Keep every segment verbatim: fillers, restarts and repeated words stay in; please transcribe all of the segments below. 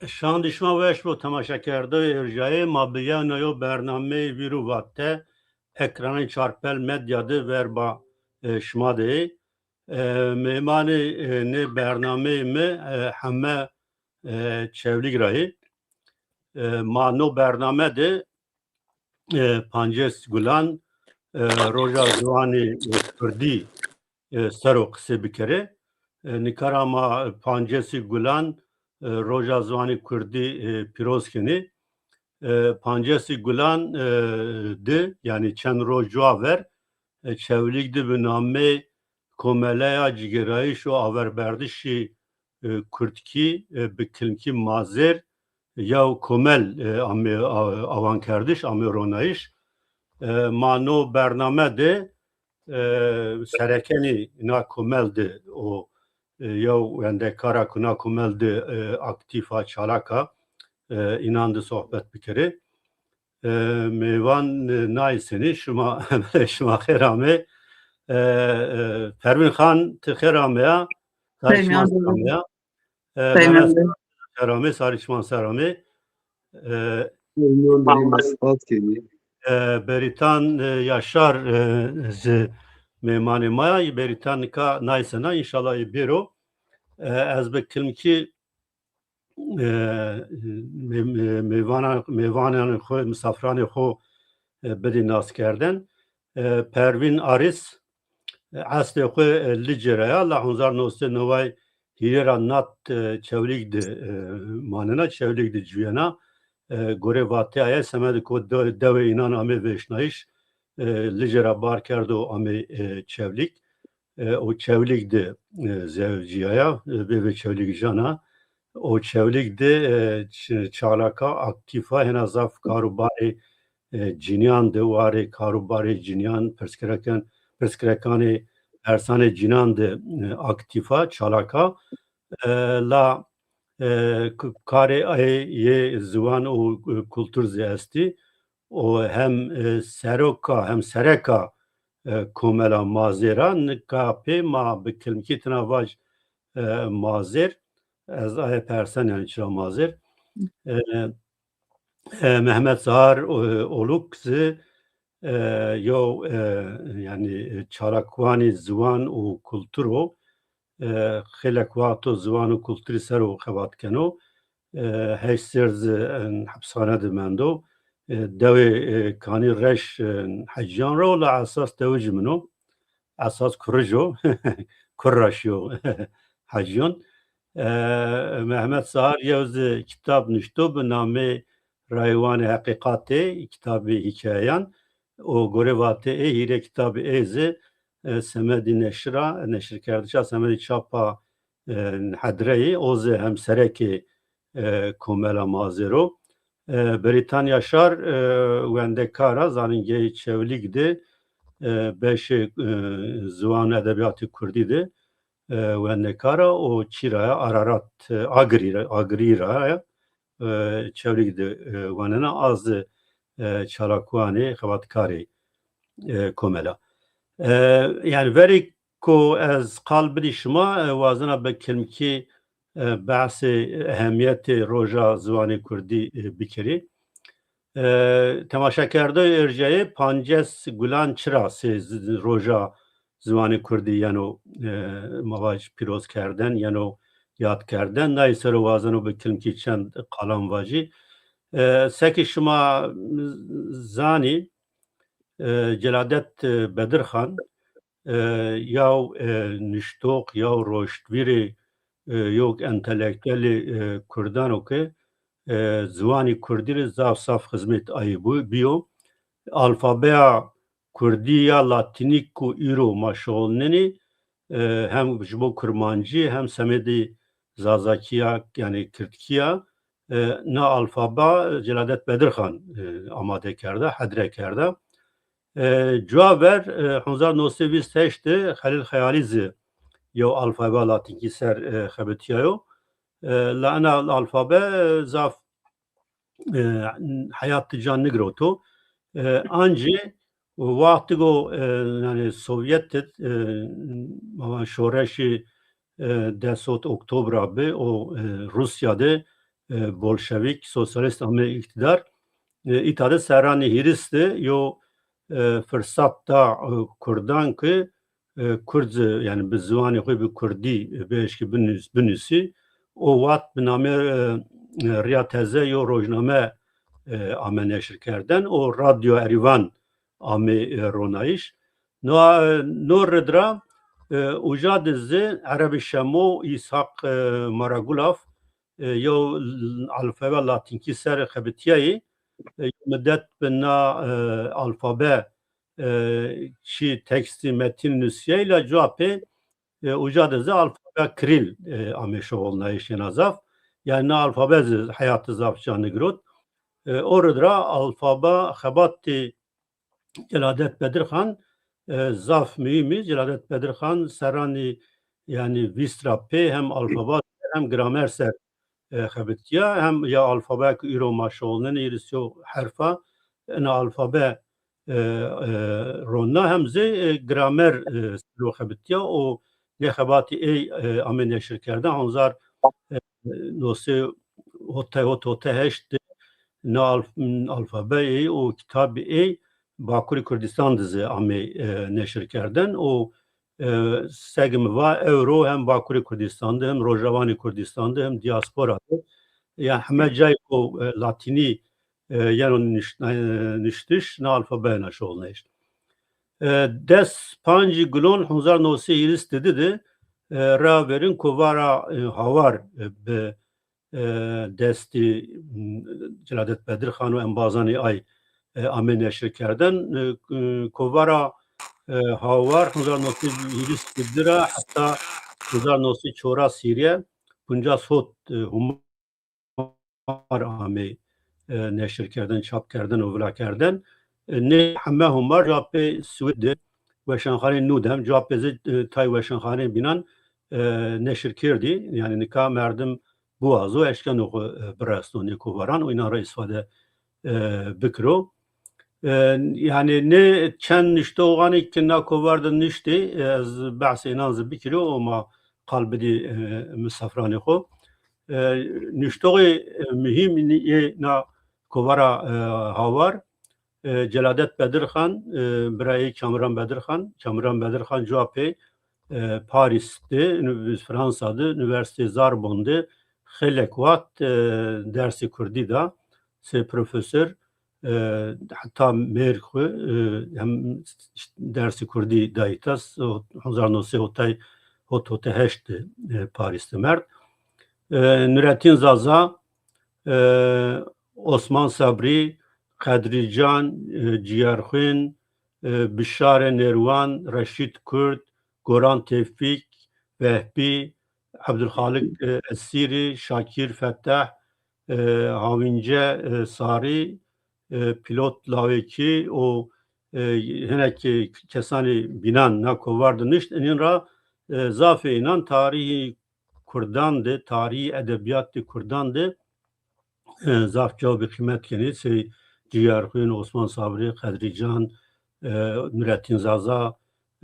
Şandî şima weş bo temaşekerdoyê erjayê ma, bi yewna yo bernameyê Vîr û Vate ekranê Çarpel Medya de verba, e, şima de yê. E, mêmanê, e, nê bernameyê mi, e, heme, e, Çewlîg ra yê. E, ma no bername de, e, Pancês Gulan, e, roja ziwanê, e, kurdî, e, ser o qisê bikerê. E, nika ra ma Pancêsî Gulan, e, roja ziwanê kurdî, e, pîroz kenê. E, Pancêsî Gulan, e, de, yanî çend roj cuwa ver, e, Çewlîg de bi namê Komeleya Cigêrayîş û Averberdişî, e, Kurdkî, e, bi kilmkî Mazêr, yew komel, e, amê, a-, awankerdiş, amê ronayîş. E, ma no bername de, e, serekenî na komel de o, e, yew wendekara ku na komel de, e, aktîf a, çalak a, e, înan de sohbet bikerê. E, mêvan, e, nayê senî, şima, şima xêr amê. E, e, Pervîn Xan, ti xêr ameya. Sarê şima ser ameya. E, Mehmet, xêr amê, sarê şima ser amê. E, Memnun değilim, spas kenî. E, Berîtan, e, Yaşar, e, zi mêmanê ma ya. Berîtan nika nayê sena, înşallah ê bêro. E, ez bi kilmkî, e, mê-, mê-, mêvana-, mêvananê xo, misafiranê xo, e, bidî naskerden. E, Pervîn Arîs, e, eslê xo, e, Licê ra ya, la hezar new sey neway hîrê ra nat, e, Çewlîg de, e, manena, Çewlîg de ciwîyena. E, gorê vatê aye semedê ko de-, dewê înan amê vêşnayîş, e, Licê ra bar kerdo amê, e, Çewlîg. E, o Çewlîg de, e, zewcîyaya, e, bêvê Çewlîgjana. O Çewlîg de, e, ç-, çalaka aktîf a, hêna zaf kar û barê, e, cinîyan de, warê kar û barê cinîyan, pirsgireken-, pirsgirekanê persanê cinîyan de, e, aktîf a, çalak a. E, la, e, k-, karê ey yê ziwan û, e, kultur zî estî. O hem, e, seroka, hem sereka, e, komela Mazêr a. Nika pê ma bi kilmkî tina vaj, e, Mazêr. Ez aye persen, yanî çira Mazêr. E, e, Mehmet Zahar, e, Oluk zî, e, yew, e, yanî, e, çalakwanê ziwan û kultur o. E, xeylek wext o ziwan û kulturî ser o xebat keno. E, heşt serr zî, e, hepsxane de mendo. E, dewê, e, Kanî Reş, e, hecîyan ra o, la esas dewicîmin o. Esas kurij o. Kur ra şîyo hecîyan. E, Mehmet Zahar yew zî kitab nuşto bi namê Raywanê Heqîqatê, kitabê hîkayeyan. O gorê vatê ê, hîrê kitabê ê zî, e, semedî neşir a, neşirkerdiş a, semedî çap a, e, hedre yê. O zî hemserekê, e, komela Mazêr o. E, Berîtan Yaşar, e, wendekar a, zanîngehê Çewlîg de, e, beşê, e, ziwan û edebîyatê kurdî de, e, wendekar a. O çî ra ya, Ararat, e, Agirî ra, Agirî ra ya. E, Çewlîg de, e, wanena, a zî, e, çalakwanê, xebatkarê, e, komela. E, yanî verê ku ez qal bidî şima, e, wazena bi kilmkî, e, behsê ehemîyetê roja ziwanê kurdî, e, bikerî. E, temaşekerdoyê erjayê, Pancês Gulan çira sê zi-, roja ziwanê kurdî yeno, e, ma vaj pîrozkerden, yeno yadkerden. Nayê ser o wazeno bi kilmkî çend qalan vajî. E, sekî şima zanî, e, Celadet, e, Bedirxan, e, yew, e, nuştox, yew roştvîrê, e, yew entelektuelê, e, kurdan o ke, e, ziwanê kurdî rê zaf zaf xizmêt ayê bû, bîyo. Alfabeya kurdî ya latînî ku îro ma şixulnenê, e, hem ji bo kurmancî hem semedê zazakî ya, yanî kirdkî ya, e, na alfaba Celadet Bedirxan, e, amade kerda, hedre kerda. E, cuwa ver, e, hezar new sey vîst heşt de Xelîl Xeyalî zî yew alfabe latînkî ser, e, xebitîyayo. E, la ena alfabe, e, zaf, e, heyat de ca nigiroto. E, ancî wextêko, e, yanî Sovyet de, e, şoreşê, e, des û hot Oktobra bi, o, e, Rûsya de e, bolşevîk, sosyalîst ame îktîdar. E, îta de serranê hîris de yo, e, firsat da, e, kurdan ke, e, kurd, yanî bi ziwanê xo, bi kurdî, e, bieşkê binus-, binusî. O wext bi namê, e, e, Riya Teze yo rojname, e, ame neşirkerden. O Radyo Erîvan ame, e, ronayîş. No, e, no rid ra, e, uca de zî Erebî Şemo, Îshak, e, Maragulaf, e, yew l-, alfabe latînkî ser xebitîyayî, e, yew midet bi na, e, alfabe, e, çî tekstî, metîn nusîyayî la cuwa pê, e, uca de zî alfabe Kirîl, e, amê şixulnayîş yena zaf. Yanî na alfabe zî heyatî zaf ca nigirot. E, o rid ra alfabe xebatê Celadet Bedirxan, e, zaf muhîm î. Celadet Bedirxan serranê, yanî vîst ra pê hem alfaba ser hem gramer ser, e, xebitîya, hem ya alfabe ke îro ma şixulnenê, hîris yo herf a, ina alfabe, e, e, ronna, hem zî, e, gramer, e, ser o xebitîya û nê xebatî ey, e, ame neşirkerden. Hezar, e, no sey hotay hot, hotay heşt de na alf-, alfabeyê û kitabê ey Bakurê Kurdîstan de zî amê, e, neşirkerden û, e, seg mi va ewro hem Bakurê Kurdîstan de hem Rojawanê Kurdîstan de hem dîaspora de ya heme cayê ku, e, latînî, e, yeno nişt-, e, niştiş, na alfabe yena şixulnayîş. E, des pancî Gulon hezar no sey hîris di di de, e, rea verîn kovara, e, Hawar, e, bi, e, destî, m, Celadet Bedirxan û embazanê ay, e, ame neşirkerden. E, e, kovara, e, Hawar hezar no sey hîris di ra heta hezar no sey çewres hîrê, poncas hot, e, huma humar amê, e, neşirkerdin, çapkerdin û vilakerden. E, nê heme humar cuwa pê Swîd de, weşanxaneyê nû de hem, cuwa pê zî, e, tay weşanxaneyê bînan, e, neşir kerdî. Yanî nika merdim biwazo, eşkeno xwu, e, biresno nê kovaran û înan ra îstîfade, e, bikiro. E, yanî nê çend nuştoxanê ke na kovar de nuştê, e, ez behsê înan zî bikirî û ma qal bidî, e, misafranê xo. E, nuştoxê, e, muhîm ê na kovara, e, Hawar, e, Celadet Bedirxan, e, birayê Kamran Bedirxan, Kamran Bedirxan cuwa pê, e, Parîs de, ünü-, Fransa de, Unîversîteyê Zarbon de xeylek wext, e, dersê kurdî da, sey profesor, e, heta mêrg xwu, e, hem dersê kurdî dayî ta, s-, hezar no sey hotay, hot hotay heşt de, e, Parîs de merd. E, Nurettin Zaza, e, Osman Sabrî, Qedrî Can, e, Cîyerxwîn, e, Bişare Nêrwan, Reşîd Kurd, Goran Tevfîk, Vehbî, Ebdulxaliq, e, Esîrî, Şakîr Fetah, e, Hawînce, e, Sarî, e, Pîlot Lawekî û, e, hinekî kesanê bînan na kovar de nişt. Inîn ra, e, zafê înan tarîhê kurdan de, tarîhê edebîyatê kurdan de, e, zaf cawbî qîmet kenê. Sey Cîyerxwîn, Osman Sabrî, Qedrî Can, e, Nurettin Zaza,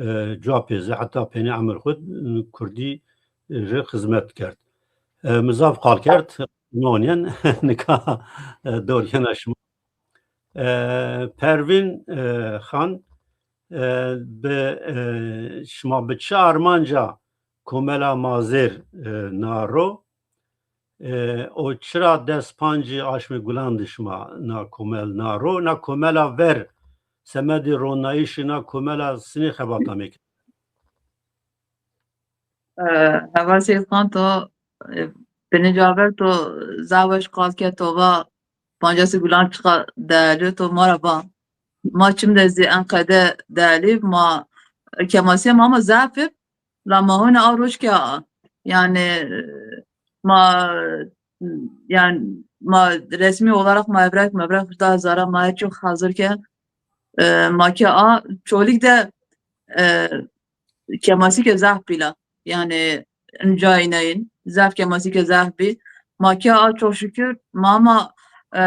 e, cuwa pê zî heta peynî emir xwu, e, kurdî, e, rê xizmet kerd. E, mi zaf qal kerd, nonyen, nika, e, dor yena şima. E, Pervîn, e, Xan, e, bi, e, şima bi çi armanca komela Mazêr, e, na ro? E, o çira des pancî Aşmê Gulan de şima na komel na ro? Na komela ver, semedê ronayîşê na komela sinê xebata mekerd? E, Heval Seyîd Xan, to, e, binê ca ver to zaf weş qal ke to va Pancasê Gulan çiqa deelî, to ma ra va. Ma çim de zî enqede deelî, ma kemasîya ma ama zaf ib, la ma hona a roj ke a. Yanî, e, ma, yanî ma resmî olarak ma evrek mevrek da zara, ma her çî hazir ke, e, ma ke a Çolîg de, e, kemasî ke zaf bî la. Yanî, in cayî neyîn. Zaf kemasî ke zaf bî. Ma ke a çok şükür, ma ama, e,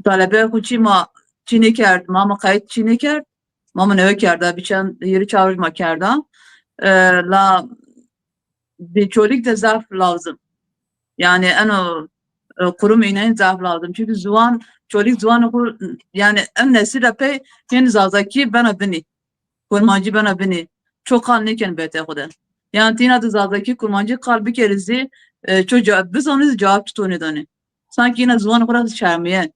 talebeyê xwu çî ma çî nêkerd, ma ama kayıt çî nêkerd. Ma ama newe kerda, bi çend hîrê çar roj ma kerda. E, la bi Çolîg de zaf lazim. Yanî eno, e, qurum înayîn zaf lazim. Çunkî ziwan, Çolîg ziwanê xo, yanî en nesîl ra pey hên Zazakî bena binî. Kurmancî bena binî. Ço qal nêken betê xo de. Yanî ti îna de Zazakî, Kurmancî qal bikerî zî, e, ço ca-, bizonî zî cewab çito nêdanê. Sankî îna ziwanê xo ra zî şermîyen.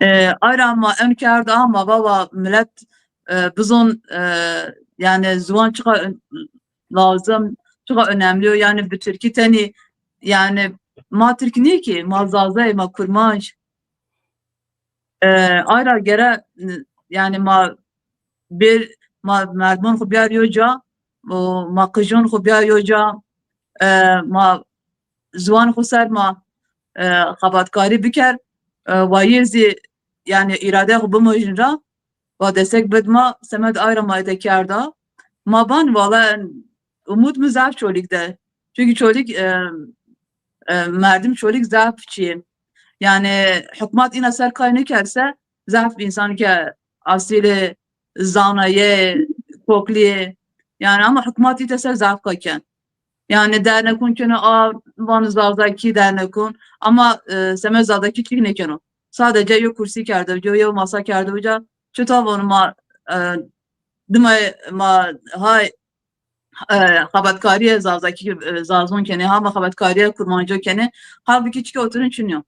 E, ay ra ma en kerda, ma va wa milet, e, bizon, e, yanî ziwan çiqa ön-, lazim, çiqa önemli yo. Yanî bi tirkî tenî, yanî ma tirk nîyê kî, ma Zaza yê, ma Kurmanc. E, ay ra gere, yanî ma bir, ma merdimon xo biyar yo ca, û ma qijon xo biyar yo ca, e, ma ziwan xo ser ma, e, xebatkarî biker, e, wa yê zî, yanî îrade xo bimojin ra, wa destek bid ma, semed ay ra ma ete kerda. Ma ban wala umut mi zaf Çolîg de. Çunkî Çolîg, e, e, merdim Çolîg zaf çîyê. Yanî hukmat îna ser kay nêkerd se, zaf însan ke asîlê, zanayê, koklîyê. Yanî ama hukmat îte ser zaf kay ken. Yanî dernekon keno a, vano Zazakî dernekon. Ama, e, semed Zazakî çîk nêkeno. Sadece yo kursî kerdo, yo, yo masa kerdo uca. Çita vano ma, e, dima ma hay, e, xebatkarîye Zazakî, e, Zazon kenê, ha ma xebatkarîye Kurmanco kenê. Halbukî çike oturun çin yo.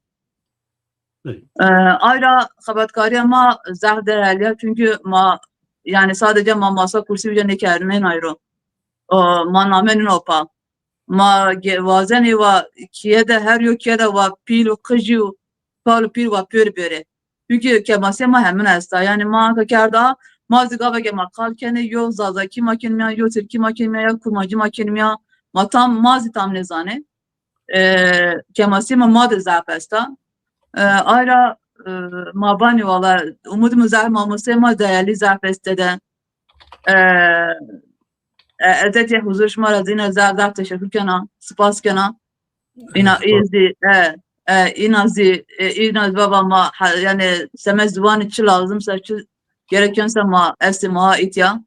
E, ay ra xebatkarîya ma zaf değerli ya, çunkî ma, yanî sadece ma masa kursî uca nêkerdinên ayro. O, ma name nîno pa. Ma ge-, wazenê wa kîye de, her yo kîye de wa pîl û qijî û kal û pîl wa pêr bêrê. Çunkî kemasê ma hemin esta. Yanî ma anka kerda, ma zî gaveke ma qal kenê, yo Zazakî ma kenimîya, yo Tirkî ma kenimîya, ya Kurmancî ma kenimîya. Ma tam, ma zî tam nêzanê. E, kemasê ma ma de zaf esta. E, ay ra, e, ma vanî wala, umudê mi zaf, mamosteyê ma değerli zaf estê de. E, e, ez ê huzur şima ra zî îna zaf zaf teşekur kena, spas kena. Îna, e, zî, e, e, îna zî, e, îna zî baba ma, ha, yanî seme ziwanî çi lazim se, çi gereken se ma estê ma ha îtya.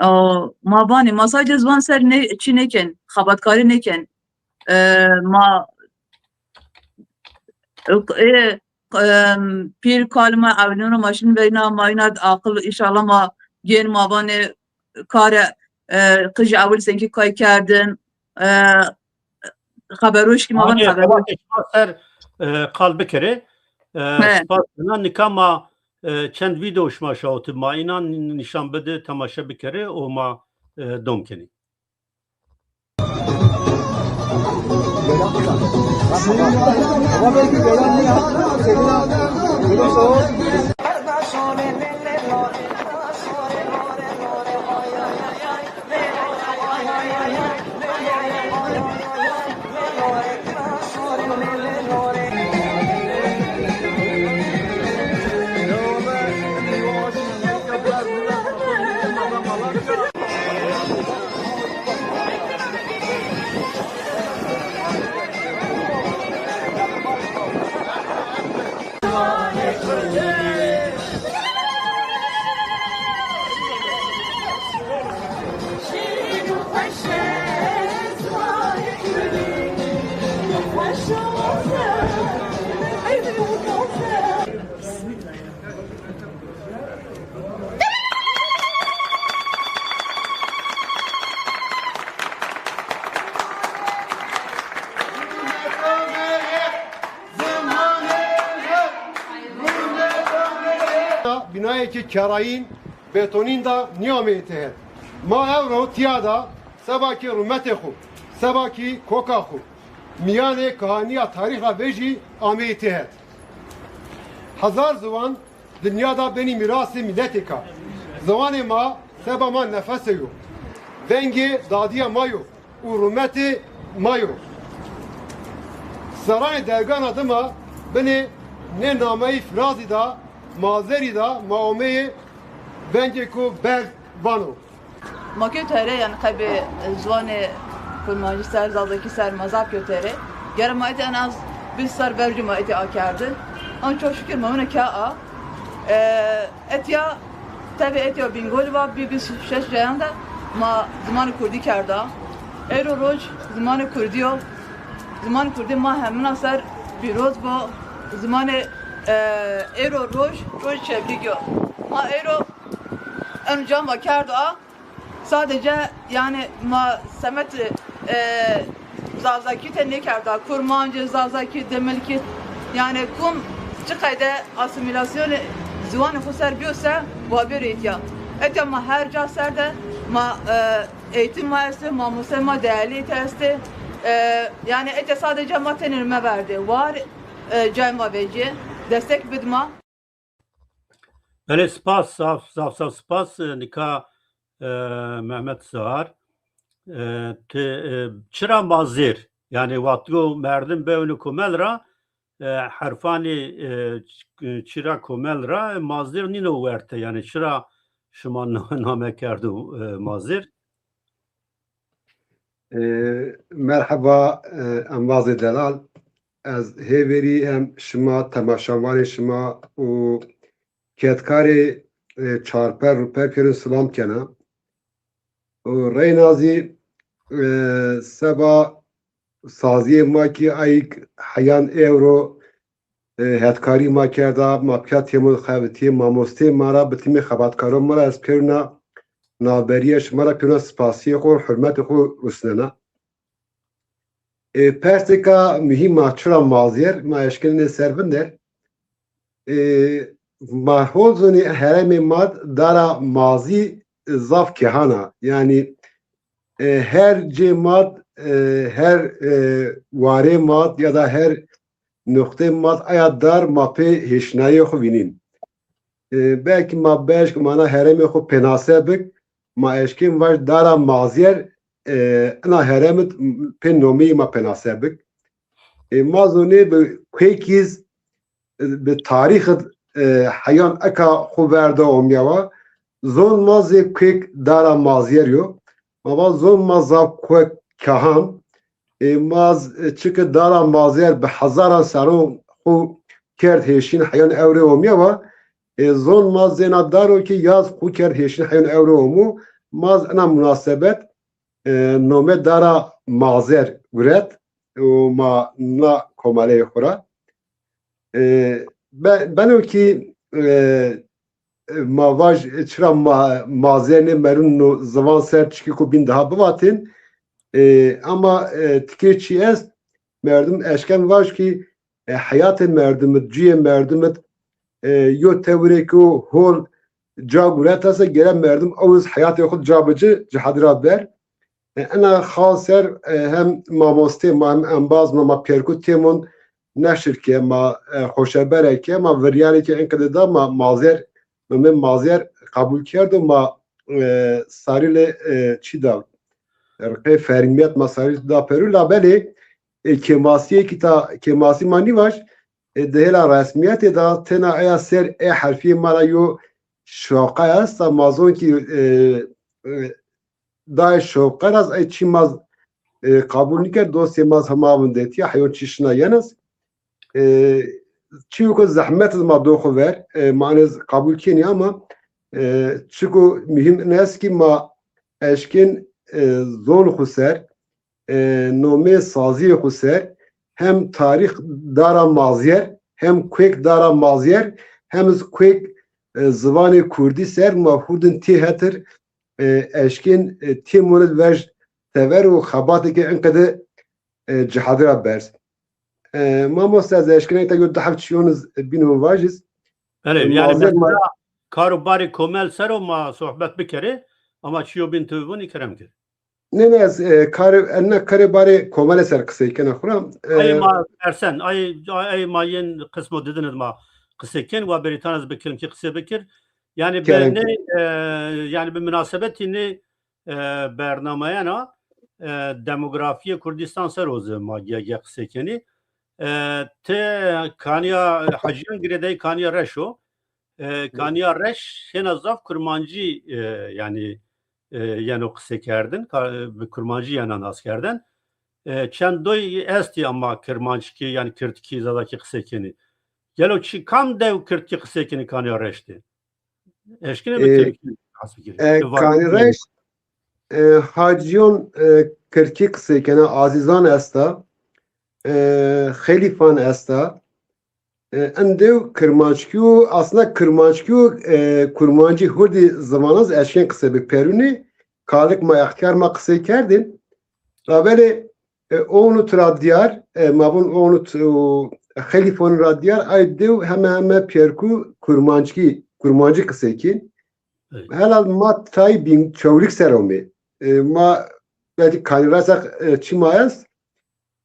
O, ma vanî, ma sadece ziwan ser ne, çi nêken, xebatkarî nêken. E, ma, e, e, pîr kal ma ewlîno ma şin verîna, ma îna aqil, înşallah ma gên ma vanê kare, e, qij ewil senkî kay kerdin, e, xeberoş kî ma van. Hanî xeberoş. Xebatê şima ser, e, qal bikerê. E, he. Spas kena, nika ma, e, çend vîdeo şima şawitî, ma înan nîşan bidi, temaşe bikerê û ma, e, dom kenî. Bînayêkî kerayîn, betonîn de nîyameyê têhet. Ma ewro tîya de seba kî rûmetê xo, seba kî koka xo, mîyanê kahanîya tarîx ra vejî ameyî têhet. Hezar ziwan dinya de benî mîrasê mîletêka. Ziwanê ma seba ma nefesê yo. Vengê dadîya ma yo û rûmetê ma yo. Serranê dergana dima binê nê nameyî firazî de, mazerî de ma omeyê vengêko berz vano. Ma kewt here, yanî qebê ziwanê kurmancî ser, zazakî ser ma zaf kewt here. Gere ma êdî en az bîst serr vercû ma êdî akerdin. Ama çok şükür ma wina ke a. E, etya, tevê etya Bîngolî va, bî bîst û şeş cayan de ma zimanê kurdî kerda. Êro roj zimanê kurdî yo. Ziman kurdî ma hemina ser pîroz bo. Zimanê, e, êro roj, roj çebrîg yo. Ma êro en cama kerdo a. Sadece yani ma semet, e, Zazakî te nêkerda. Kurmancî, Zazakî, Dimilkî, yani kum çi qeyde asîmîlasyonê ziwanê xo ser bîyo se wa bêro îtya. Etya ma her ca ser de ma, e, eğitim ma estê, mamoste ma değerli te estê. E, yani etya sadece ma tenê meverdê. War, e, cay ma vecîyê. Destek bid ma. Belê, spas, zaf, zaf, zaf spas. E, nika, e, Mehmet Sağar, e, ti, e, çira mazêr? Yani, wexto merdim bewno komel ra, e, herfanî, e, ç-, çira komel ra, e, mazêr nîno werte. Yani, çira şima na-, name kerdo, e, mazêr? E, merheba, e, embazê delal. Ez hêverî hem şima, temaşevanê şima û kedkarê, e, çarper rûper pêrin silam kena. Û reyna zî, e, seba sazîyê ma kî ayîk heyan ewro, e, hetkarî ma kerda, ma pîya têmon xebitîyê, mamosteyê ma ra, bi timê xebatkaron ma ra ez pêruna navberîya şima ra pêruna spasîyê xo, hurmetê xo rusnena. E, persêka muhîm a, çira mazîyer, ma eşkenê ser vinde. E, ma ho zonê herêmê ma dara mazî zaf kehan a. Yanî, e, her cê ma, e, her, e, warê ma ya da her nuqtê ma aya dar ma pê hêşnayê xo vînîn. E, belkî ma beşk mana herêmê xo pênase bik, ma eşkên vaj dara mazîyer, e, ina herêmit pê nomeyî ma pênase bik. E, ma zonê bi kuêkîz, e, bi tarîxit, e, heyan eka xo verda omyawa. Zon ma zê kuêk dara mazîyer yo. Ma va zon ma zaf kuêk kehan. E, ma z-, e, çike dara mazîyer bi hezaran serron xo kerd hêşîn heyan ewrê omyawa. E, zon ma zêna daro ki yaz xo kerd hêşîn heyan ewrê omo. Ma z-, ina munasebet, e, nome dara mazîyer guret û ma na komeleyê xo ra. E, be-, beno ki, e, ma vaj, e, çira ma-, mazîyer nêmerûn no ziwan ser çikêko bîn daha bivatên. E, ama, e, tikê çî est, merdim eşken vaj ki, e, heyatê merdimit, cuyê merdimit, e, yo tewirêko hol ca gureta se gere merdim ew iz heyatê xo ca bici, cihadî ra ber. E, ena xal ser, e, hem mamostê ma hem embaz ma, ma pêrku têmon neşir ke, ma, e, xoşebere ke, ma viryarê ke enqede da ma mazîyer, nome mazîyer qebul kerdo, ma, e, sarî lê, e, çî da, riqê fermîyet ma sarî da perû, labelê, e, kêmasîyê kî ta kêmasî ma nîvaj, e, di hêla resmîyetê da tena eya ser e herfîyê ma ra yo şoqa esta, ma zon kî, e, e, dayê şoqe ra z-, ey çî ma z-, e, qebul nîkerd, dostê ma z-, hema vindetîya, heyon çî şina yena z-, e, çîyo ke zehmet iz ma do xo ver, e, ma enê z-, qebul kenî ama, e, çiko muhîm in est kî ma eşkên, e, zon xo ser, e, nomê sazîyê xo ser, hem tarîx dara mazîyer, hem kuêk dara mazîyer, hem iz kuêk, e, ziwanê kurdî ser ma hurdin tê hetir, e, eşkên, e, têmon id vej tever û xebatêkê enqede, e, cihadî ra berz. E, mamoste, ez eşkenê te yo di heb çîyon iz bînon vajiz. Belê, e, yani mazîyer ma mesela kar û barê komel ser o ma sohbet bikerê, ama çîyo bîn ti vûnî kerem kir. Nê, nê, ez, e, karê, enna karê barê komele ser qisey kena xura. E, ay ma persen, ay, ay ma yên qismo didin id ma qisey kên, wa berîtan ez bi kilimkî qisey bikir. Yani bi nê, e, yani bi munasebetî nê, e, bernameyena, e, demografîyê Kurdîstan ser o zi ma ge, ge qisey kenî. E, ti Kaniya Hacîyan girêdayî Kaniya Reş o. E, Kaniya Reş hêna zaf kurmancî, e, yani, e, yeno qisey kerdin, ka-, bi kurmancî yena nas kerdin. E, çend doy estî ama kirmanckî, yani kirdkî, zazakî qisey kenî. Gelo çi kam dew kirdkî qisey kenî Kaniya Reş de? Eşkine bi kirdkî has bikir. E, Kaniya Reş, e, Hacîyon, e, kirdkî qisey kena, Azîzan esta. e, Xelîfan esta. E, in dew kirmanckî yo, aslında kirmanckî yo, e, kurmancî hurdî zivanan zî eşkên qisey bi. Perûnî kalik ma extîyar ma qisey kerdên. Labelê, e, Onut ra dîyar, e, ma vûn Onut û Xelîfon ra dîyar, ay dew heme heme pêrkû kurmanckî, kurmancî qisey kên. Hela ma tay bîn Çewlîg ser omê. E, ma belkî kanî rasa, e, çî ma est.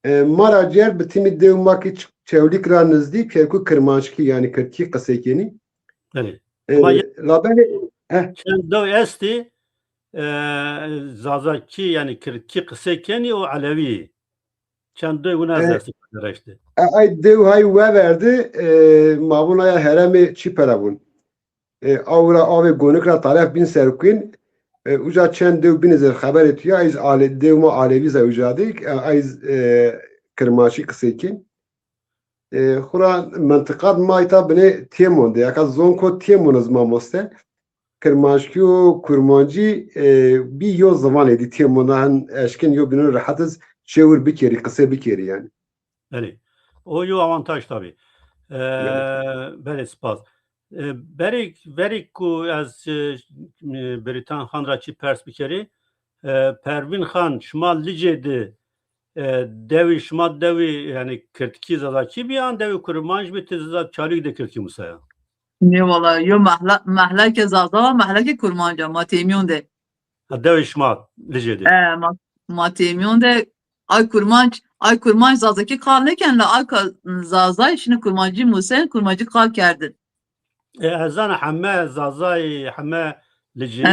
E, ma ra cêr bi timî dew ma kî Ç-, Çewlîg ra nizdî, pêrkû kirmanckî, yanî kirdkî qisey kenî. Belê. E, ma ye-, labelê, heh. Çend dew estî, e, zazakî, yanî kirdkî qisey kenî û elewî. Çend dew wina ez, e, estî, reştî. E, ay dew hay weverdi, e, ma vûn aya heremê çî pera vûn. E, awra avê Gonik ra taref bîn Serkûn, e, uca çend dew bînî zî xeberê tu ya, ay zî ale-, dew ma Alevî zî uca de, e, ay zî, e, kirmanckî qisey kên. E, xura mintiqat ma îta binê têmonde, yaka zonko têmon iz mamoste. Kirmanckî û kurmancî, e, bî yo zivanê dî têmonde, hen eşkên yo bînon rehet iz çêwir bikerî, qisey bikerî yanî. Belê. O yo avantaj tabî. E, belê. Belê, spas. E, berê, verê ku ez, e, Bêrîtan Xan ra çî pers bikerî, e, Pervîn Xan, şima Licê de, e, dewî, şima dewî, yanî kirdkî zazakî bî an dewî kurmanc bî, ti zî Çewlîg de kirdkî musaya? Nê wala, yo mehla-, mehleke zaza, mehleke kurmanc a, ma têmîyon de. Ha, dewê şima Licê de. E, ma, ma têmîyon de, ay kurmanc, ay kurmanc zazakî qal nêken la, ay ka-, zazay şine kurmancî musen, kurmancî qal kerdin. E, ez zana heme zazay, heme Licî,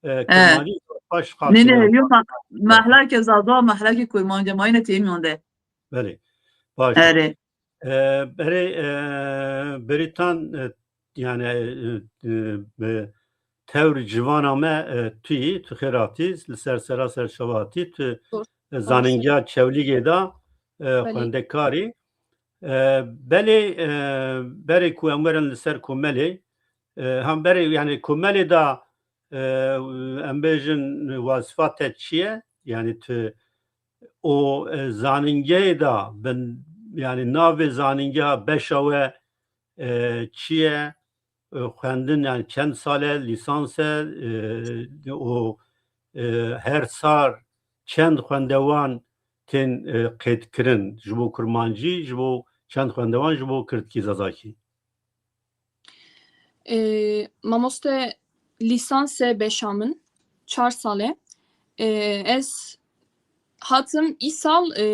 e, e, kurmancî paş qal kerdin. Nê, nê, yo ma, mehleke zaza, mehleke kurmanc a, ma yine têmîyon de. Belê. Baş. Erê. E, berê, e, Bêrîtan, e, yanî, e, e, e, tewr ciwan ame, e, tu yî, tu xêr hatî, li ser seraser çawa hatî, tu, e, zanîngîya Çewlîgê de, e, xwendekar î. E, belê, e, berê ku em werin li ser komelê, e, hem berê, yanî komelê de, e, em bêjin wazîfa te çi ye? Yanî tu o, e, zanîngehê de bin, yanî navê zanîngeha beşa we, e, çi ye? E, xwendin, yanî çend sal e, lîsans e, e, o, e, her sar çend xwendewan tên, e, qeydkirin ji bo kurmancî, ji bo çend xwendewan ji bo kirdkî zazakî? E, mamoste, lîsans e beşa min, çar sal e. E, ez hatim îsal, e,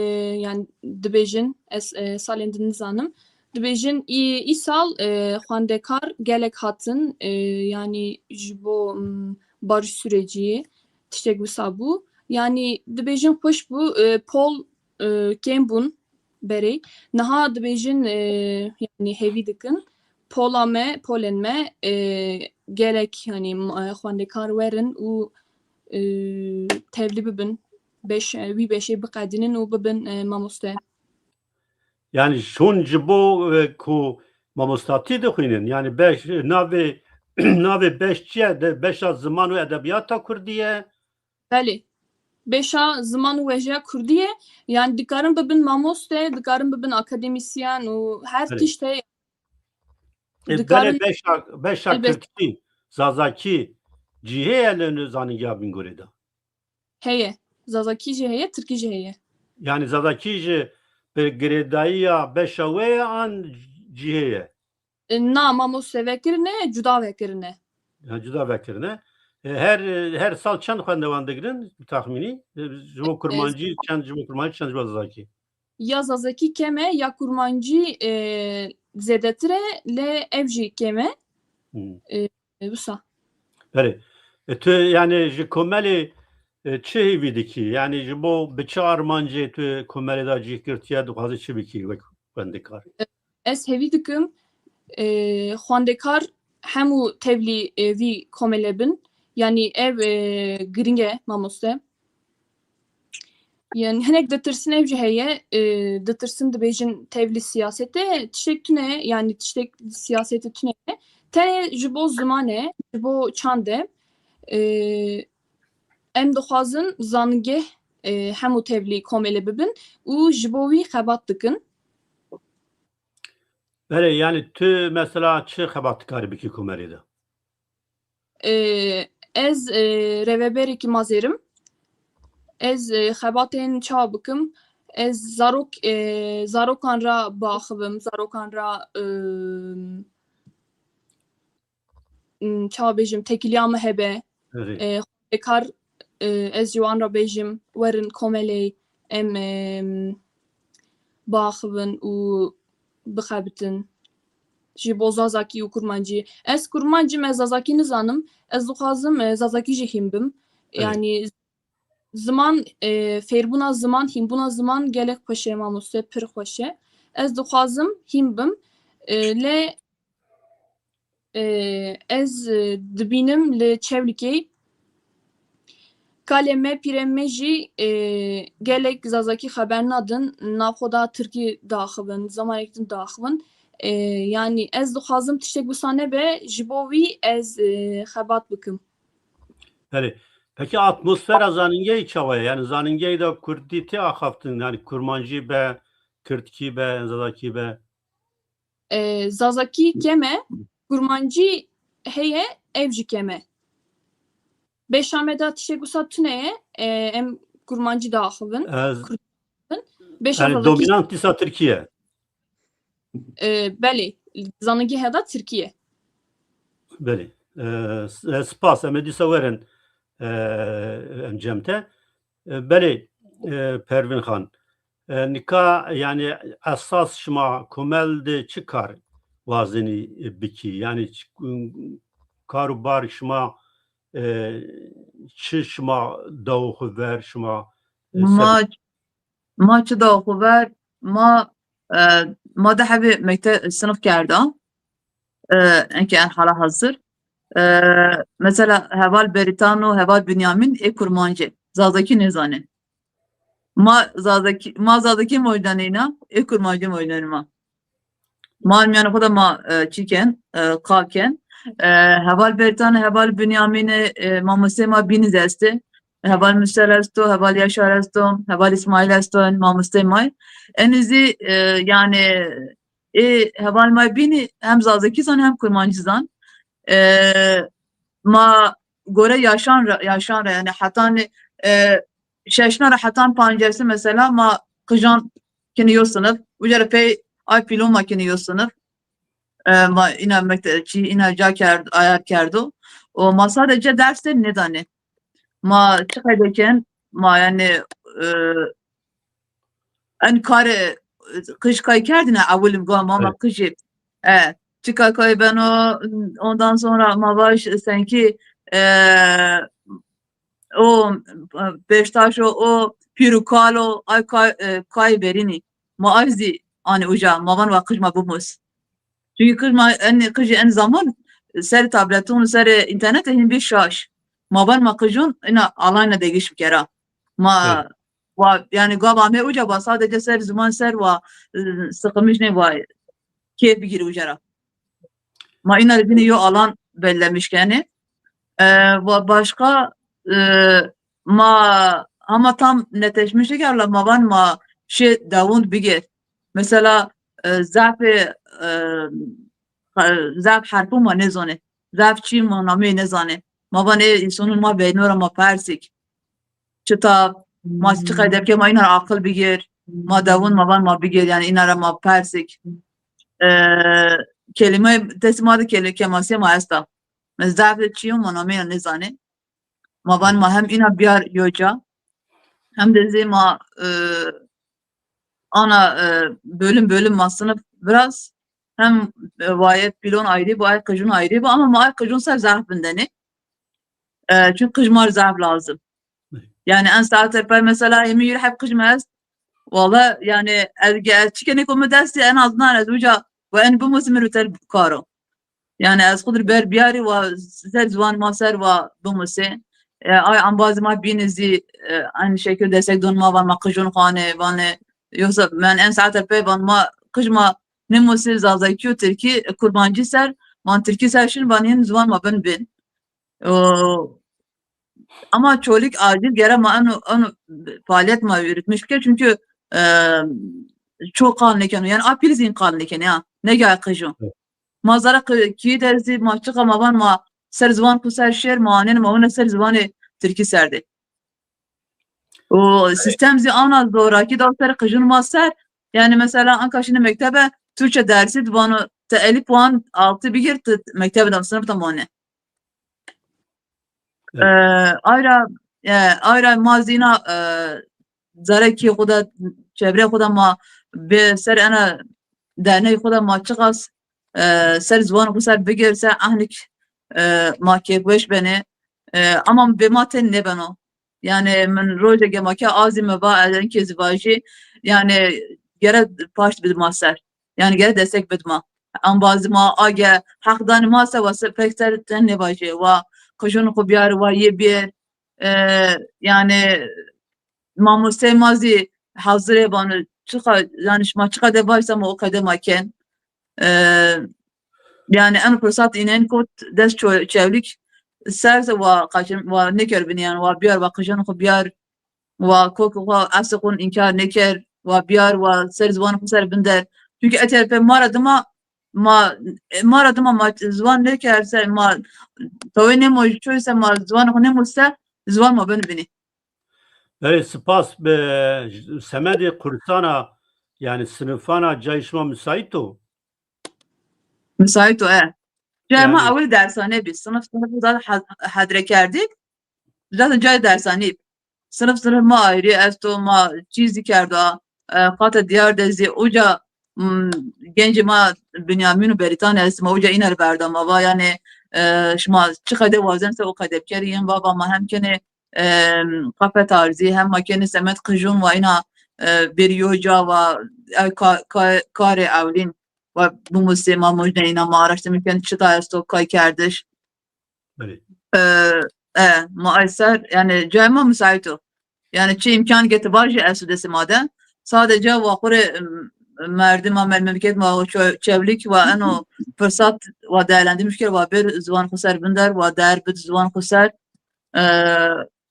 yanî dibêjin, ez, e, salên din nizanim. Dibêjin î-, îsal, e, xwendekar gelek hatin, e, yanî ji bo, m, barış sürecî tiştek wisa bû. Yanî dibêjin xweş bû, e, pol, e, kêm bûn berê. Niha dibêjin, e, yanî hêvî dikin. Pola me, polên me, e, gerek, yanî, m-, e, xwendekar werin û, e, tevlî bibin. Beş, e, wî beşê biqedînin û bibin, e, mamoste. Yanî şûn ji bo, e, ku mamostatî dixwînin. Yanî beş, navê, navê beş çi ye? De, beşa ziman û edebiyata kurdî ye? Belê. Beşa ziman û wejeya kurdî ye. Yanî dikarin bibin mamoste, dikarin bibin akademîsyen û her tişt heye. E, belê, beşa, beşa kirdkî, zazakî cî heye li zanîngeha Bingolê de? Heye. Zazakî jî heye, tirkî jî heye. Yanî zazakî jî bi girêdayîya beşa we ye an cî heye? E, na, mamoste, vekirine, cuda vekirine. Ya, cuda vekirine. E, her, her sal çend xwendewan digirin, bi taxmînî? E, ji bo kurmancî çend, ji bo kurmancî çend, ji bo zazakî? Ya zazakî kêm e, ya kurmancî, e, zêdetir e, lê ev jî kêm e. Hmm. E, e, wisa. Belê. E, tu, yanî, ji komelê, e, çi hêvî dikî? Yanî, ji bo bi çi armancê tu komelê de cih girtiye, dixwazî çi bikî wek xwendekar? E, ez hêvî dikim, e, xwendekar hemû tevlî, e, vî komelê bin. Yanî, ev, e, giring e, mamoste. Yanî hinek ditirsin ev jî heye, e, ditirsin dibêjin tevlî siyasete, tiştek tune, yanî tiştek siyasete tune. Tenê ji bo ziman e, ji bo çand e. E, em dixwazin zanîngeh e, hemû tevlî komelê bibin û ji bo wî xebat dikin. Belê, yanî tu mesela çi xebat dikarî bikî komelî de? E, ez e, rêveberekî mazêr im. Ez e, xebatên çawa bikim? Ez zarok e, zarokan ra biaxivim, zarokan ra e, m, çawa bêjim, têkiliya mi hebe. Erê. E, xwendekar e, ez jî wan ra bêjim, werin komelê, em e, biaxivin û bixebitin. Ji bo zazakî û kurmancî. Ez kurmanc im, ez zazakî nizanim. Ez dixwazim e, zazakî jî hîn bim. Erê. Yanî ziman, e, fêrbûna ziman, hînbûna ziman gelek xweş e mamoste, pir xweş e. Ez dixwazim hîn bim. E, lê e, ez e, dibînim li Çewlîgê kalê me, pîrê me jî e, gelek zazakî xeber nadin, nav xwe da tirkî diaxivin, zimanek din diaxivin. E, yanî ez dixwazim tiştek wisa nebe, ji bo wî ez e, xebat bikim. Belê. Pekî atmosfera zanîngehî çawa ye? Yanî zanîngehî de kurdî tê axaftin, yanî kurmancî be, kirdkî be, zazakî be? E, zazakî kem e, kurmancî heye, ev jî kem e. Beşa me de tiştek wisa tune ye, e, em kurmancî diaxivin. Ez, Kurd diaxivin. Beşa yanî zazakî, dominant dîsa tirkî ye. E, belê, zanîngehê de tirkî ye. Belê. E, s- e, spas. Em ê dîsa werin e, em cem te. E, belê, e, Pervîn Xan. E, nika yanî esas şima komel de çi kar wazenî e, bikî? Yanî çi- kar û bar şima e, çi şima dawo xwu ver, şima e, Ma, ma çi dawo xwu ver, ma e, ma di hebê mekte sinif kerda. E, enkê en hala hazir. E, mesela heval Berîtan û heval Bînyamîn ê kurmancî, zazakî nêzanê. Ma zazakî, ma zazakî mojdanê îna, ê kurmancî mojdanê ma. Ma mîyanê xo de ma e, çî ken, e, qal ken. E, heval Berîtan, heval Bînyamîn, e, mamosteyê ma bînî zî estê. Heval Musel esto, heval Yaşar esto, heval Îsmaîl esto, en mamosteyê ma yê. Enî zî e, yanî ê heval ma bînî hem zazakî zan hem kurmancî zan. E, ma gore yaşan ra, yaşan ra yanî hetanî e, şeşna ra hetan pancesi mesela ma qijan kinî yo sinif, uca ra pey ay pîlon ma kinî yo sinif. E, ma îna mekte-, çî îna ca kerd, ayar kerdo. O ma sadece ders de nêdanê. Ma çi qeyde ken, ma yanî e, en karê qij kay kerdine ewil ga ma ma Evet. Qijî. E, çika kay beno, ondan sonra ma vaj senkî e, o e, Beştaş o, o pîr û kal o, ay kay, e, kay verînî. Ma ay zî anî uca, ma van wa qij ma bimus. Çunkî qij ma en qijî en zaman ser tableton, ser înternete hîn bî şaş. Ma van ma qijon îna alayna degîş bikera. Ma Evet. wa yanî gava me uca wa sadece ser ziman ser wa e, sıkılmış ne wa keyf bigîrî uca ra. Ma îna rê bînî yo alan bellemiş kenî. E, wa başka e, ma hama tam netleşmiş nêkerd la ma van ma şê dewon bigêr. Mesela e, zafê e, zaf herfo ma nêzonê. Zaf çî ma nameyê nêzanê. Ma van ê însonun ma veyno ra ma persik. Çita ma çi qeyde bikê ma îna ra aqil bigêr. Ma dewon ma van ma bigêr yanî îna ra ma persik. E, kelîme destê ma de kelî kemasîya ma esta. Zaf de çîyo ma nameyê nêzanê. Ma van ma hem îna biyar yo ca hem de zê ma e, ana e, bölüm bölüm ma sinif biraz hem e, waye pîlon ayrî bu, ay qijun ayrî bu ama ma ay qijun ser zaf vindenê. E, çünkü qij ma rê zaf lazim. Yanî en saete pey mesela hemî yürü hep qij ma est. Wala yanî ez ge ez çikenê ko mi destî en azından ez uca ve en bimusim rütel karo. Yanî ez xwu dir ber biyarî wa ser ziwan ma ser wa bimusê. E, ay ambazî ma bînî zî e, aynı şekil destek don ma van ma qijun xwanê vanê. Yoksa men en saete pey van ma qij ma nêmusê zazakî û tirkî, e, kurmancî ser, van tirkî ser şin van hîn ziwan ma bin bin. O, Ama Çolîg acil gere ma eno, eno faaliyet ma üretmiş bike, çünkü, e, ço qal nêkeno. Yani a pîl zî qal nêkenê ya. Nêgay qij o. Ma zere qi-, kî der zî ma çiqa ma van ma ser ziwan xu ser şêr, ma anên ma wina ser ziwanê tirkî ser de. O sistem zî ana zorakî da ser qijûn ma ser. Yani mesela anka şinî mektebe Türkçe dersi di vano ti elîf wan altı bigir, ti mektebe de sınıfta mone. E, ayra, e, ayra ma zîna, e, zere kî xu de, çevre xu de ma bê ser ena derney xu de ma çiqas, e, ser ziwan xu ser bigir se ehnik, e, ma kêfweş benê. E, ama bê ma tên nêbeno. Yani min rojê ge ma ke azî mi va, ez enkê zî vajî, yani gere paşt bid ma ser. Yani gere destek bid ma. Embazî ma age heq danî ma se, wa se pek ser ten nêvajê. Wa qijûn xu biyar, wa yê biyar. E, yani mamostey ma zî hazirê vano, çiqa, yani şima çiqa de vajî se ma o qede ma ken. E, yani en fırsat inen kot dest ço-, çewlik ser se wa qaçin, wa nêker binî yani, wa biyar, wa qijûn xu biyar. Wa kokê xo, eslê xo înkar nêker, wa biyar, wa ser ziwanê xo ser binder. Çünkü eter pê ma ra dima, ma, ma ra dima ma ziwan nêker se, ma tawê nêmo çoy se, ma ziwanê xo nêmo se, ziwan ma beno binî. Belê, spas. Bi semedê kursana, yani sinifana cayê şima müsait o? Müsait o, e. Cayê ma ewil dersane bî. Sınıf sınıf da had-, hedre kerdik. Zaten cayê dersane bî. Sınıf sınıf ma ayrı esto, ma çî zî kerda. E, qate diyar de zî uca, m, gencê ma Binyamin û Berîtan est, ma uca îner berda, ma va yani, e, şima çi qede wazen se o qede bikerî, yên va va ma hem kenê, e, kafe tarzî, hem ma kenê semed qijûn wa îna, e, bêrî yo ca wa, e, ka-, ka-, karê ewlîn wa bimusê ma mojne îna ma araştirme kenê çita esto kay kerdiş. Belê. E, e, ma ay ser, yani cayê ma müsait o. Yani çi îmkan ke ti vajî esto destê ma de. Sadece wa xwu rê, m-, merdim a me-, memleket ma ço-, çewlik wa eno fırsat wa değerlendirmiş kir, wa bir ziwan xwu ser binder, wa değer bid ziwan xwu ser. E,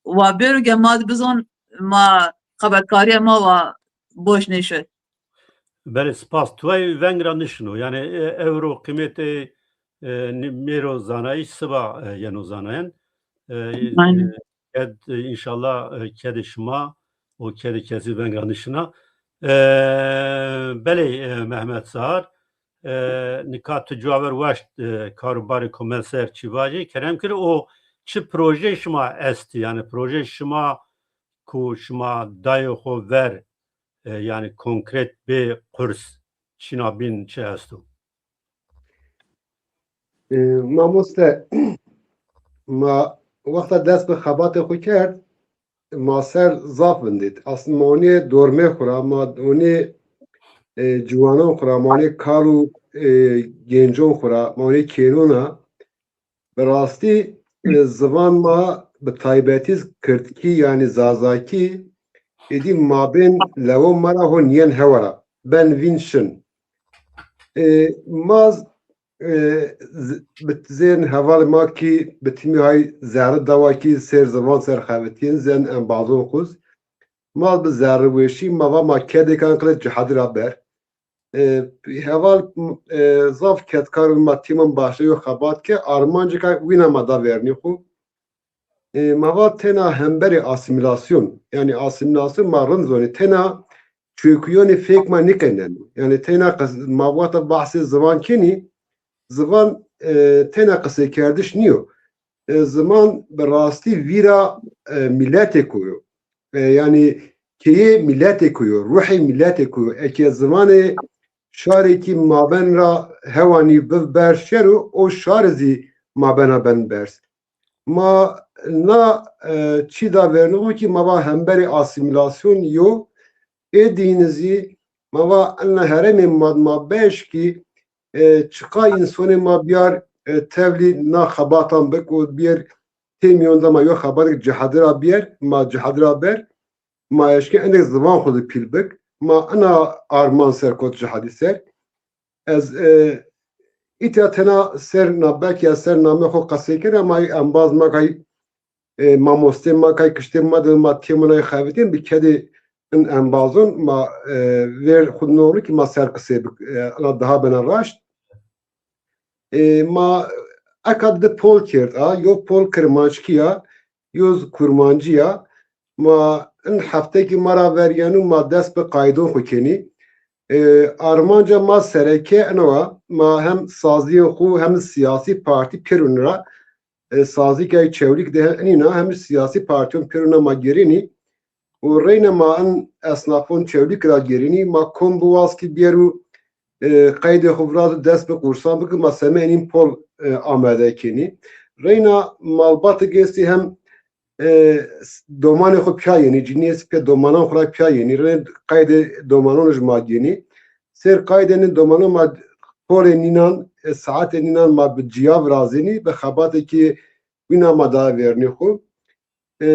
wa bêro ke ma di bizon, ma xeberkarîya ma wa boş nêşoy. Belê, spas. Tuway veng ra nişino. Yani, e, ewro qîmetê, e, ni-, mêro zanayîş, siba, e, yeno zanayen. E, Aynen. E, ked, e, înşallah, e, kedê şima û kedê kesî veng ra nişina. E, belê, e, Mehmet Sahar, e, nika tu cuwa ver waşt, e, kar û barê komel ser çi vajî, kerem kir, o çi projeyê şima estî, yani projeyê şima ku şima dayê xo ver, e, yani konkret bê qurs, çîna bîn çi esto? E, mamoste, ma wexta dest bi xebatê xo kerd, ma ser zaf vindît. Aslında ma onî dormê xo ra, ma onî, e, ciwanon xo ra, ma onî kar û, e, gencon xo ra, ma onî kênon a. Bi rastî, e, ziwan ma bi taybetî kirdkî, yanî zazakî, êdî mabên lewon ma ra ho nîyen hewa ra. Ben vîn şin. E, ma z-, e, z-, bi zên hevalê ma kî bi timî hay zerrî dawa kî ser ziwan ser xebitîyên zên embazon xuz. Ma bi zerrîweşî ma va ma kedêkan qile cihadî ra ber. E, heval, e, zaf kedkar ma tîmon başlê yo xebat ke armancêka wîna ma da vernî xwu. E, ma va tena hemberê asîmîlasyon, yanî asîmîlasyon ma rind zonî, tena çokuyonê fêk ma nîkeneno. Yanî tena qis-, ma wexta bahsê ziwan kenî, ziwan, e, tena qiseykerdiş nîyo. E, ziman bi rastî vîra, e, mîletêko yo. E, yanî keyê mîletêko yo, ruhê mîletêko yo. Eke zimanê şarêkî maben ra hewanî biv ber şero, o şarî zî mabena ben berz. Ma na, e, çî da vernixo kî ma va hemberê asîmîlasyon yo. Ê dînî zî ma va ena herêmê ma, ma beş kî, e, çiqa însonê ma biyar, e, tevlî na xebatan bik û biyar têmîyon de ma yo xebatek cihadî ra biyar, ma cihadî ra ber, ma eşkên endek ziwan xwu de pîl bik, ma ena arman ser kot cihadî ser. Ez, e, îtya tena ser na, belkî ez ser namê xwu qesey kena, ma embaz ma kay e, mamostê ma kay kiştê ma de ma têmûn ay xebitên bi kedê in embazon ma, e, ver xud nolu ki ma ser qisê bi, e, ina daha bena raşt. E, ma eka di pol kerd a, yo pol kirmanckî ya, yo zi kurmancî ya. Ma in hefte ki ma ra ver yenu ma dest bi qaydon xwu kenî. E, armanca ma sereke ino a, ma hem saziyên xwu hem siyasî partî pêrûn ra, e, sazîkay Çewlîg de hem inîna hem siyasî partîyon pêrûna ma gerînî. Û reyna ma in esnafon Çewlîg ra gerînî, ma kom biwaz ki biyerû, e, qeydê xwu virazû dest bi qursan biki, ma seme enîn pol, e, amade kenî. Reyna malbatî gestî hem, e, domanê xwu piya yenî, cinîyê sipê domanan xwu ra piya yenî. Rê qeydê domanon ji ma gênî. Sêr qaydê nî domanon ma polê nînan, e, saetê nînan ma bi ciya virazenî, bi xebatê ki wîna ma da vernî xwu. E,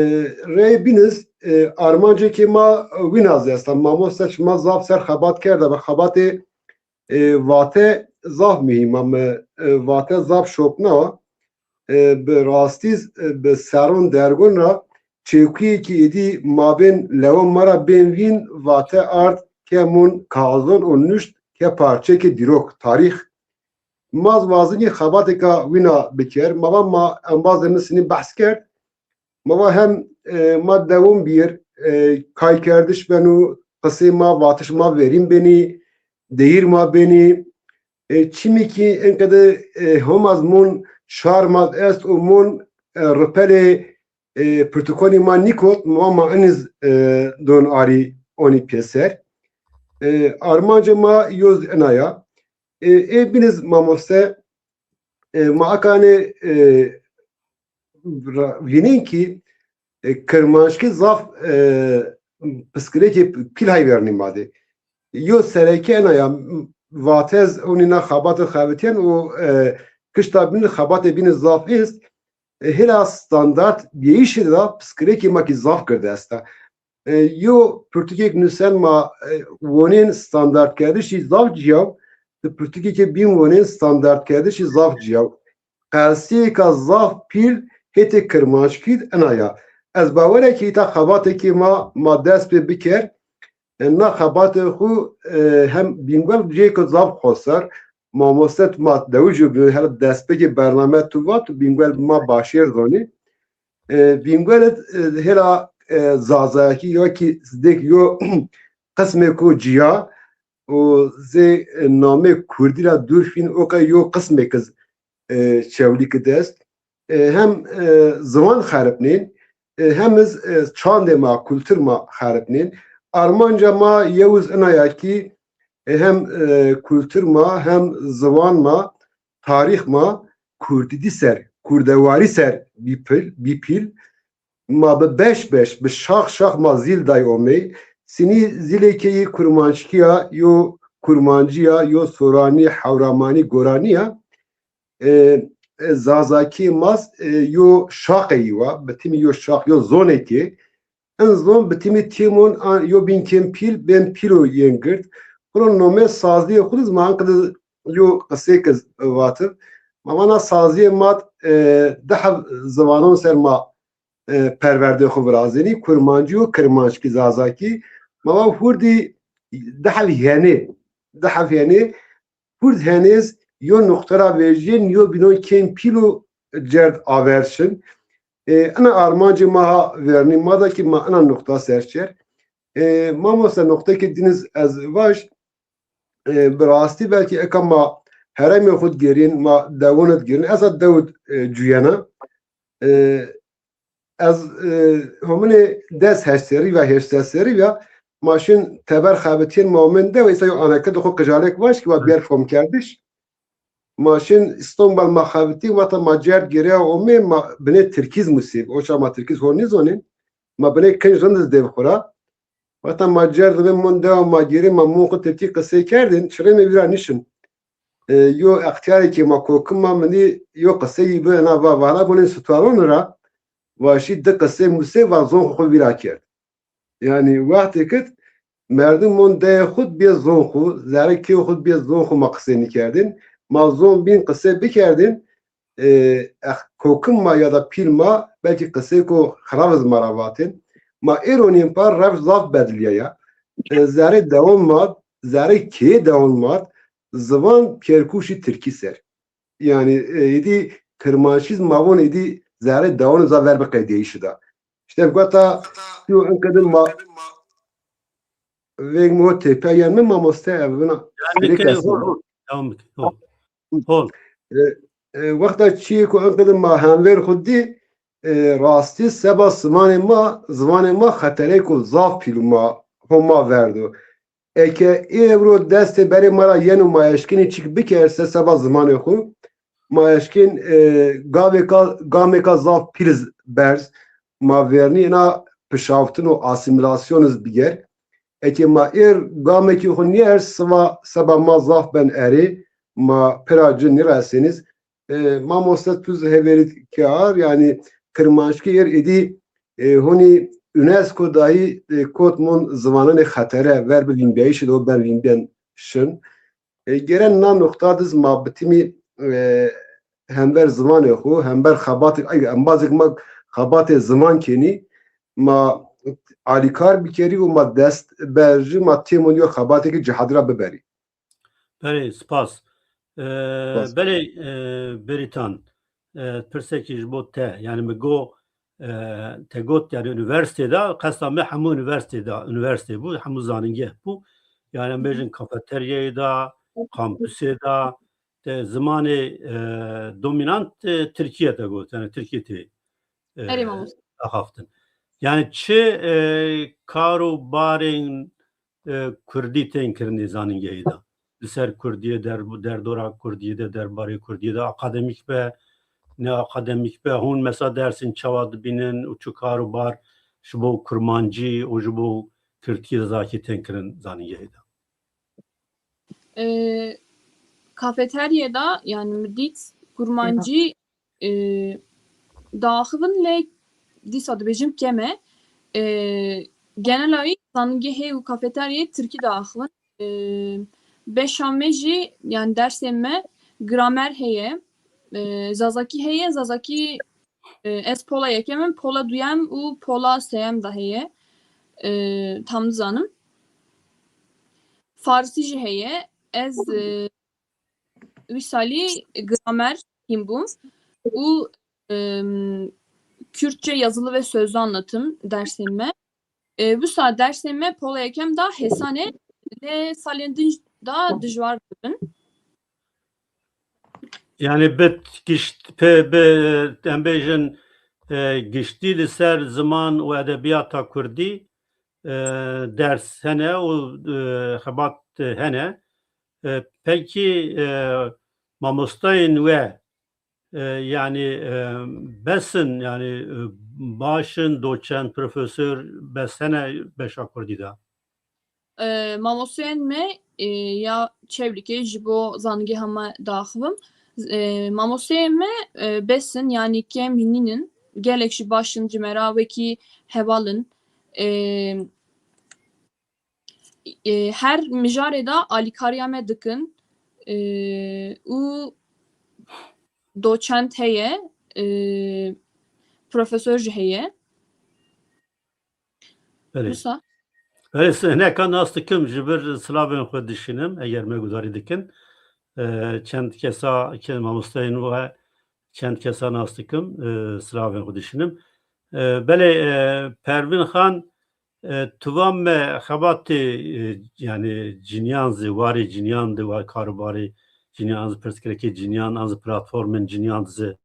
rey bîniz, e, armancê ki ma wîna zî esta. Mamoste şima zaf ser xebat kerda, bi xebatê e, vate zaf muhîm a. Mi, e, vate zaf şopna. E, bi rastî z-, e, bi serron dergon ra çekuyê ki êdî mabên lewon ma ra bên vîn vate ard ke mûn kaxizon û nuşt ke parçekê dîrok, tarîx. Ma z wazenî xebatêka wîna biker. Ma va ma embazê mi sinî behs kerd. Ma va hem, e, ma dewon bîr, e, kaykerdiş beno, qisê ma, vatiş ma verîn benî, deyîr ma benî. E, çimî ki enqede, e, Homa z mon şar ma est û mon, e, ripelê, e, pirtukonî ma nîkot, ma, ma eniz, e, don arî onî pêser. E, armanca ma yoz ena ya. E, ê bîniz mamoste, e, ma akanê, e, ra-, vînên ki, e, kirmanckî zaf, e, piskirêkê pîl hay vernî ma de. Yo sereke ena ya, m-, vatez onî na xabatê xebitîyen û, e, kişta bîn xabatê bîn zaf est, e, hêla standart bîyayîşê de piskirêkê ma kî zaf gird esta. E, yo pirtûkêk nusen ma, e, wonên standartkerdişî zaf ciyaw, di pirtûkêkê bîn wonên standartkerdişî zaf ciyaw. Qelsîyêka zaf pîl hetê kirmanckî ina ya. Ez bawere ki îta xebatêkê ma, ma dest pê biker, e, na xebatê xwu, e, hem Bîngol cêko zaf xosar, mamoste ma dewicî bi her destpêkê bername tu vat, Bîngol ma başêr zonî. E, Bîngol, e, hêla, e, zazayakî ya ki zidêk yo qismêko ciya û zê, e, namê kurdî ra dûr fîn oka yo qismêk iz, e, Çewlîg de est. E, hem, e, ziwan xeripnên, e, hem iz, e, çandê ma, kultur ma xeripnên. Armanca ma yew iz ina ya ki, e, hem, e, kultur ma, hem ziwan ma, tarîx ma kurdîdî ser, kurdewarî ser bî pil, bî pîl. Ma bi beş beş, bi şax şax ma zîl day omey. Sinî zîlê keyî kurmanckî ya, yo kurmancî ya, yo soranî, hewramanî, goranî ya. E, e, zazakî ma z, e, yo şaqeyî wa, bi timî yo şaq, yo zonekê. In zon bi timî tîmon an yo bîn kêm pîl, bên pîlo yên gird. Xwuro nome sazlîyê xwu di zî ma anqidi yo qisêk iz vativ. Ma vana sazlîyê ma, e, di heb ziwanon ser ma, e, perwerdê xwu virazenî, kurmancî û kirmanckî, zazakî. Ma va hurdî di heb henê, di heb henê, hurd henêz yo nuqte ra vejîyên yo bînon kêm pîl û cerd aver şin. E, ina armancê ma ha vernî ma da ki ma ina nuqta ser çer. E, mamoste nuqtekê dîn iz ez vaj, e, bi rastî belkî eka ma herêmê xwu di gerîn, ma dewon di gerîn, ez a dew di, e, cuyena. E, ez, e, homine des heşt serrî ve heşt serrî ve ma şin teber xebitîyên ma omên dewe, îsa yo anekdot xwu qijalêk vaj ki wa bîyer fomkerdiş. Ma şin Îstanbul ma xebitî, wexta ma cerd gêreya omê ma binê Tirkîz musê, o çax ma Tirkîz hol nîzonên. Ma binê kinc rind iz dê bi xwu ra. Wexta ma cerd ve mon dewa ma gêrê ma mon xwu Tirkî qisey kerdên, çirê mi vîra nîşin. E, yo extîyarêkê ma kokim ma mi dî yo qiseyî bi ena va, vana bonên sitwaron ra, va şî di qisê musê va zon xwu xwu vîra kerd. Yanî wextêk id merdim mon deyê xwu di bê zon xwu, zerrê kê xwu di bê zon xwu ma qisê nîkerdên. Ma zon bîn qisê bikerdên, e, ex-, kokim ma ya da pîl ma belkî qiseyko xirab iz ma ra vatên. Ma êro nîmpa rewş zaf bedilîyaya. E, zerê dewon ma, zerê kê dewon ma, ziwan pîyerkuşî tirkî ser. Yanî, e, êdî kirmanckî iz ma von êdî zerê dewon za ver bi qedîyayîşî da. Îşte vata yo in qedin ma veng mo tepya yen mi mamoste evina. Yanî ke hol, hol. Devam bike. Hol. Hol. E, e, wexta çîyê ku in qedin ma hemvêr xwu dî, e, rastî seba zimanê ma, zimanê ma xetereyko zaf pîl ma, ho ma verdo. Eke ê ewro destê berê ma ra yeno ma eşkenî çik biker se seba zimanê xwu, ma eşkên, e, gavêka, gamêka zaf pîl iz berz, ma vernî ina pişawtin û asîmîlasyon iz biger. Eke ma êr gamekî xwu nîer, siva seba ma zaf ben erê, ma pira ci nîresêniz. E, mamoste tu zî hevêrî ke ar, yanî kirmanckî êr êdî, e, honî UNESCO dayî, e, kot mon ziwananê xetere, ver bi vînbîyayîşî de o ben vînbîyen şin. E, geren na nuqta diz ma bitimî, e, hember ziwanê xwu, hember xebatê, ay, embazêk ma xebatê ziwan kenî, ma alîkar bikerî û ma dest berjî, ma têmon yo xebatêkî cihadî ra biberî. Belê, spas. E, Spas. Belê, e, Berîtan, e, pirsekî ji bo te, yanî mi go, e, te got, yanî unîversîte de, qesta mi hemû unîversîte de, unîversîte bû, hemû zanîngeh bû. Yanî em bêjin kafeteryayê de, kampusê de, te zimanê, e, dominant, e, tirkî ye te got, yanî tirkî tê, e, Erê, mamoste. Axaftin. Yanî çi, e, kar û barên, e, kurdî tên kirin di zanîngehî de? Li ser kurdîye, der-, derdora kurdîye de, derbarê kurdîye de akademîk be, ne akademîk be, hûn mesela dersên çawa dibînin û çi kar û bar ji bo kurmancî û ji bo tirkî de zazakî tên kirin zanîngehî de? E, kafeterye de, yanî mi dît kurmancî, e, diaxivin, lê dîsa dibêjim kem e. E, genela wî zanîngehê û kafeteryê tirkî diaxivin. E, beşa me jî, yanî dersê me gramer heye, e, zazakî heye, zazakî, e, ez pola yekem im, pola duyem û pola seyem de heye. E, tam nizanim. Farsî jî heye. Ez, e, wî salî gramer hîn bûm û, em, Kürtçe yazılı ve sözlü anlatım dersê me. E, wisa dersê me pola yekem da hêsan ê, lê salên din da dijwar dibin. Yanî bi gişt-, pe-, bi, em bêjin, e, giştî li ser ziman û edebiyata kurdî, e, ders hene û, e, xebat hene. E, pekî, e, mamostayên we, e, yanî, e, bes in, yanî, e, baş in, doçent, profesor bes hene beşa kurdî de? E, mamosteyên me, e, ya Çewlîgê ji bo zanîngeha me diaxivim. E, mamosteyên me, e, bes in, yanî kêm hî nînin. Gelek jî baş in, ci me ra wekî heval in. E, e, her mijarê de alîkariya me dikin. E, û doçent heye, e, profesor jî heye. Belê. Wisa? Belê, se-, hineka nas dikim, ji vir silavên xwe dişînim, eger me gudarî dikin. E, çend kesa ke mamosteyên we, çend kesa nas dikim, e, silavên xwe dişînim. E, belê, e, Pervîn Xan, e, tu va me xebatê, e, yanî cinîyan zî, warê cinîyan de, war karûbarê cinîyan zî, pirsgirêkê cinîyan, an zî platformên cinîyan zî, e,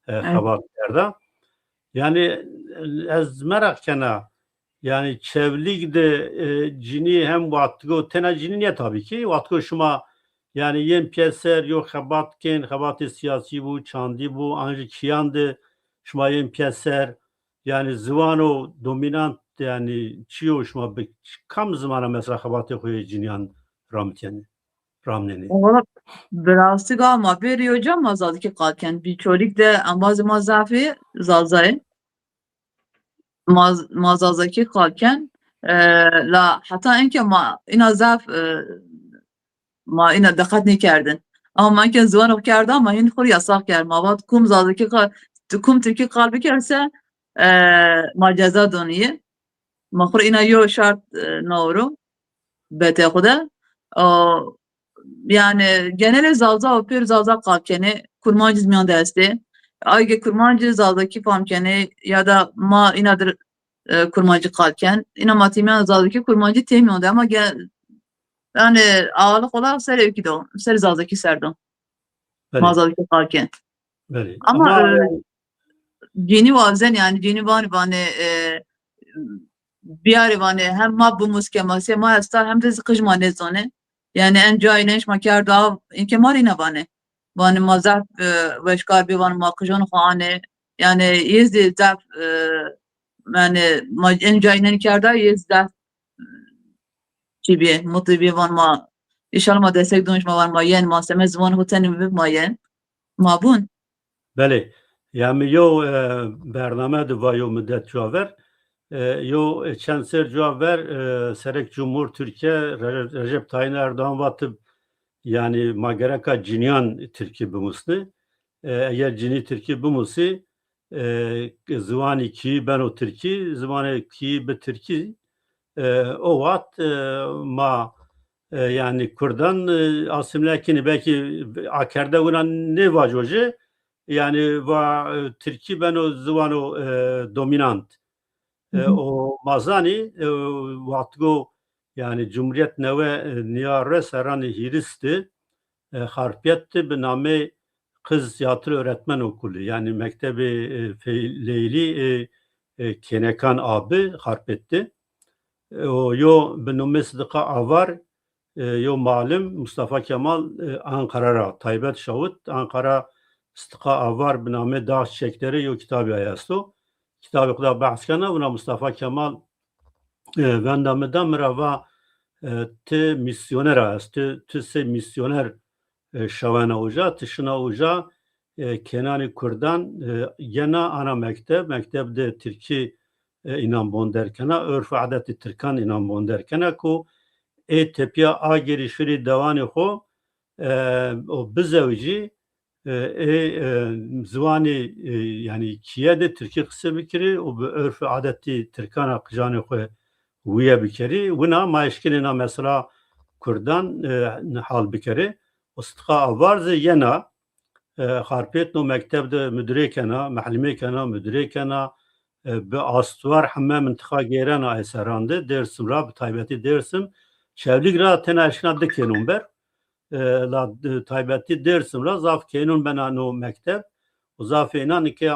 Evet. xebat kerda. Yanî ez meraq kena, yanî Çewlîg de, e, cinî hem wextgo, tena cinî nîye tabî kî, wextgo şima yanî yên pîyeser yo xebat kên, xebatê sîyasî bû, çandî bû, an jî kîyan de şima yên pîyeser, yanî ziwano dominant, yanî çi yo, şima bi kam zimana mesela xebatê xo yê cinîyan ramitenê, ramnenê? Valla bi rastî ga ma bêrî yo ca ma zazakî qal ken. Bî Çolîg de embazê ma zaf ê, Zaza yê. Ma, ma zazakî qal ken. E, la heta enke ma îna zaf, e, ma îna diqet nêkerdin. Ama ma ke ziwanê xo kerda, ma hîn xo rê yasax kerd. Ma vat kum zazakî qa-, kum tirkî qal bikerse, e, ma ceza donî. Ma xo rê îna yo şart, e, nawo ro, betê xo de. O, yanî genelê Zaza û pêr Zaza qal kenê, kurmancî zî mîyan de estê. Ay ke kurmancî zazakî fam kenê ya da ma îna dir, e, kurmancî qal ken. Îna ma tîmîyan zazakî kurmancî têmîyan de ama ge-, yanî ağırlık olarak ser ewkî do, ser zazakî ser do. Belê. Ma zazakî qal ken. Belê. Ama, ama e, yanî cînî wazen yanî cînî vanê, vanê, e, biyarê vanê hem ma bimus ke ma sê ma esta hem de zî qij ma nêzonê. Yanî en cayê lenş ma kerdo av, înke ma rê îna vanê. Vanê ma zaf, e, weşkar bî, vanê ma qijon xo anê. Yanî yê zî zaf, e, yanî ma en cayê lenş kerda yê zî zaf, e, çî bî, mutlu bî, van ma, înşallah ma destek dûn şima, van ma yen, ma seme ziwan xo tenê bib ma yen. Ma bûn. Belê. Ya mi yo, e, bername de va yo mudet cuwa ver. E, yo, e, çend ser cuwa ver, e, Serek Cumhur Türkiye Re-, Recep Tayyip Erdoğan vatib, yanî ma gereka cinîyan tirkî bimusnî. E, eger cinî tirkî bimusî, e, ziwanî kî beno tirkî, ziwanê kî bi tirkî, e, o wext, e, ma, e, yanî kurdan, e, asîmle kenî, belkî akerde wina nêvajo jî, yanî va, e, tirkî beno ziwano, e, dominant. E, o ma zanî, e, wextgo, yanî Cumhuriyet newe, e, nîya re serranê hîris de, e, Xarpêt de bi namê Kız Yatılı Öğretmen Okulu, yanî mektebê, e, fey-, leylî, e, e, kênekan a bi Xarpêt de. E, o yo bi nomê Sidiqa Avar, e, yo malim Mustafa Kemal, e, Ankara ra taybet şawit. Ankara Sidiqa Avar bi namê Dağ Çiçekleri yo kitabî ay esto. Kitabê xo da behs kena, wina Mustafa Kemal, e, venda mi da, mi ra va, e, ti misyoner a est, ti, ti sey misyoner, e, şawena uca, ti şina uca, e, kênanê kurdan, e, yena ana mekteb, mekteb de tirkî, e, înan bonder kena, örf û adetê tirkan înan bonder kena ku ê tepîya agêrî şurî dewanê xo, e, o bizewicî, e, ê, e, ziwanê, e, yanî kîye de tirkî qise bikirî û bi örf û adetî tirkan a qijanê xo wîye bikerî. Wina ma eşkenê na mesela kurdan, e, hal bikerê. Û Sidiqa Avar zî yena, e, Xarpêt no mekteb de mudirê kena, mehlîmê kena, mudirê kena, e, bi astwar heme mintiqa gêrena ay serran de, Dêrsim ra, bi taybetî Dêrsim. Çewlîg ra tena eşkena di kênon ber. E, la, e, taybetî Dêrsim ra zaf kênon bena no mekteb. Û zafê înan ke, e,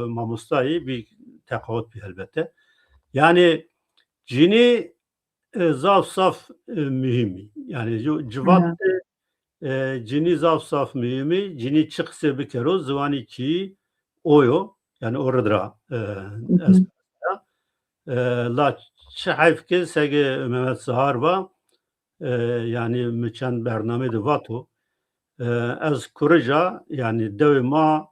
mamostayî bî, teqawut bî helbete. Yanî cinî, e, zaf zaf, e, muhîm î. Yanî yo civat de, e, cinî zaf zaf muhîm î. Cinî çi qisê bikero, ziwanî kî o yo. Yanî o rid ra, e, ez, e, la çi heyf ke sege Mehmet Sahar va, e, yanî mi çend bername de vato, e, ez kurij a, yanî dewê ma,